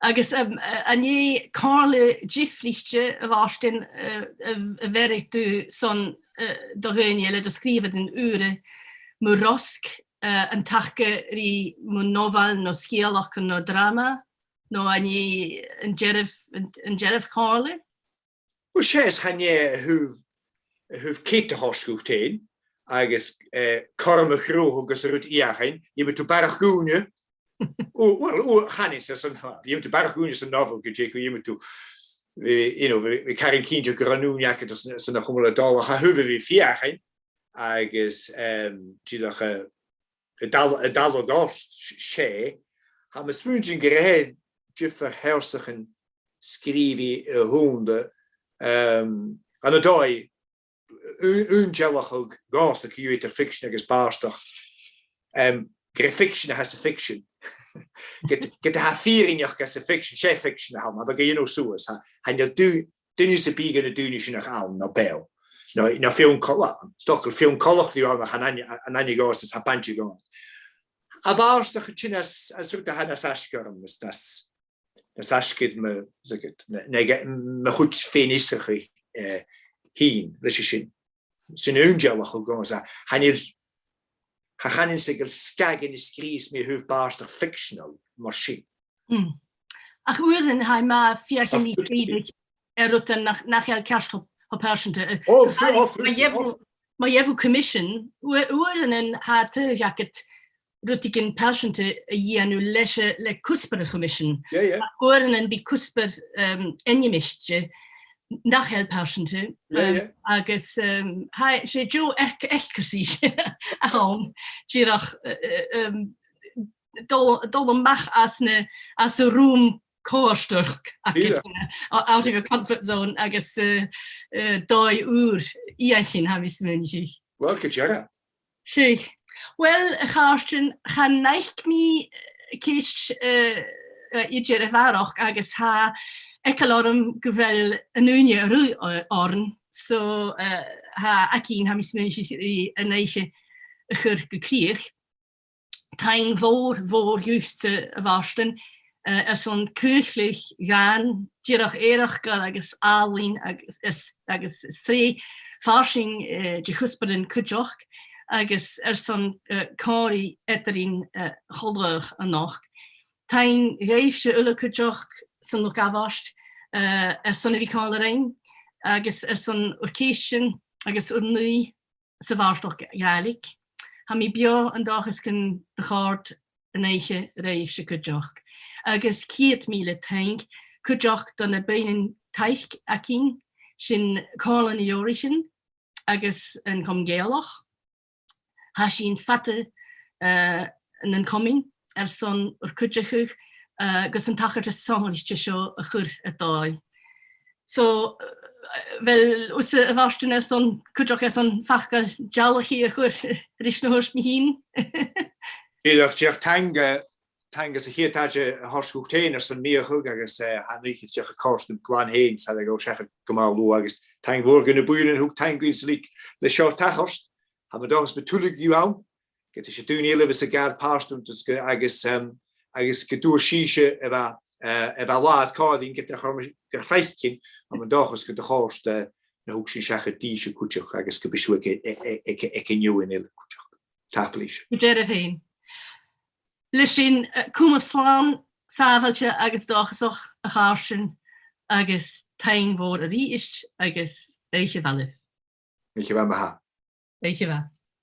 agus, em, eh, an e comhairle diofraichte, a Mhàrtainn, eh, a, a bheireadh tu son, eh, do dhaoine eile, do sgrìobhadairean ùra mu rosg, eh, an taca ri mu nobhail no sgeulachd no dràma, no an e an dearbh, an, an dearbh chomhairle? Well, 's e, is chan e a thaobh, a thaobh cead a thoirt dhut fhèin, agus, eh, cothrom a chruthachadh agus an rud fheuchainn, dh'fheumadh tu barrachd ùine. Ò, well, ò, chan eil fhios agam, dh'fheumadh tu barrachd ùine san nobhail gu dearbh, dh'fheumadh tu, eh, you know, bhith, bhith caran cinnteach gun robh an ùine agad airson, airson a chumail a' dol, ach a thaobh a bhith feuchainn, agus, em, dìreach, eh, a' dol, a' dol a dh'obair, 's e, tha mi a' smaointinn gur e diofar sheòrsachan sgrìobhaidh a th' annta, em, ann an dòigh, aon, aon dealachadh dhòmhsa co-dhiù eadar ficsean agus bàrdachd, em, gur e ficsean a th' anns a' ficsean. Ged, ged a tha fìrinneachd anns a' ficsean, 's e ficsean a th' ann, a bheil thu a' dèanamh suas, tha, chan eil du-, duine sam bith de na daoine sin ach ann, no beò. No, no feadhainn co-, well, 's dòcha feadhainn coltach riutha ann ach an aithne, an aithne dhòmhsa, tha baint dhomh. A' bhàrdachd, tha sin nas, nas rud a tha nas fhaisge orm, is nas, nas fhaisge air mo, 's aig, na, na, mo chuid fèin-fhiosrachaidh, eh, fhìn, leis a sin. Sin aon dealachadh a th' ann, 's a, chan eil, cha chanainn-sa gu bheil sgagan a sgrìobhas mi a thaobh bàrdachd fictional mar sin. Mm. Ach uaireannan tha e math feuchainn ri sgrìobhadh air rudan nach, nach eil ceart cho, cho pearsanta. Ò, fu-, ò, fu-, ma gheibh thu, ma gheibh thu commission, ua-, uaireannan tha taghadh agad rudeigin pearsanta a dhèanamh leis a', le cuspair a' choimisin. Yeah, yeah. Ach uaireannan bidh cuspair, um, ainmichte nach eil pearsanta, yeah, um, yeah, agus, um, tha, 's e deagh eac-, eacarsaich a th' ann, dìreach, uh, uh, um, dol, dol a-mach às na, às an rùm comhfhurtachd agad, uh, out of your comfort zone agus, uh, uh, dòigh ùr fheuchainn, tha mi a' smaoineachadh. Uill, gu dearbh. Seadh. Uill, a Chairstìona, chan fhaic mi, eh, ceist, eh, eh, idir a bharrachd agus tha eagal orm gu bheil an ùine a' ruith, eh, oirnn. So, eh, tha againn, tha mi a' smaoineachadh, ri an oidhche a chur gu crìoch. Taing mhòr, mhòr dhutsa, a Mhàrtainn, eh, airson caochladh dhan, dìreach eireachdail agus àlainn agus, is, agus is trì farsaing, eh, de chuspairean cuideachd, agus airson, eh, còmhradh eadarainn, eh, cho laghach a-nochd. Taing dhuibhse uile cuideachd san luchd-abhairt, eh, airson a bhith còmhla rinn, agus airson ur ceistean agus ur n-ùidh sa bhàrdachd Ghàidhlig. Tha mi beò an dòchas gun do chòrd an oidhche ribhse cuideachd. Agus ceud mìle taing cuideachd do na buidhnean taic againn, sin Comhairle nan Leabhraichean agus an Comunn Gàidhealach. Tha sinn fada, eh, nan comain airson ur cuideachadh, eh, gus an tachartas sònraichte seo a chur air dòigh. So, eh, a bheil thusa, a Mhàrtainn, airson, cuideachd airson facal dealachaidh a chur ris na thuirt mi fhìn? Dìreach, dìreach taing, eh, taing sa chiad àite a thoirt dhut fhèin airson m' fhiachaidh agus, eh, tha an oidhche dìreach a' còrdadh rium glan fhèin, 's a tha gu seachad gu math luath agus taing mhòr dha na buidhnean a thug taing dhuinn san leig le seo tachairt. Tha mi an dòchas gu bheil tuilleadh dhiubh ann, ged a tha daoine eile a bhios a' gabhail pàirt annta agus gu, agus, em, agus gun d' fhuair sibhse a bha, eh, a bha làidir còmhla rinn, ged a chuir mi, gu faicinn, tha mi an dòchas gun do chòrd, eh, na thug sinn seachad dhuibhse cuideachd agus gum bi sibh aig, aig, aig, aig an fheadhainn eile cuideachd. Tapadh leibhse. Gu dearbh fhèin. Leis sin, eh, cumaibh slàn, sàbhailte agus dòchasach, a Chairstìona, agus taing mhòr a-rithist agus oidhche mhath leibh. Oidhche mhath ma-thà. Oidhche mhath.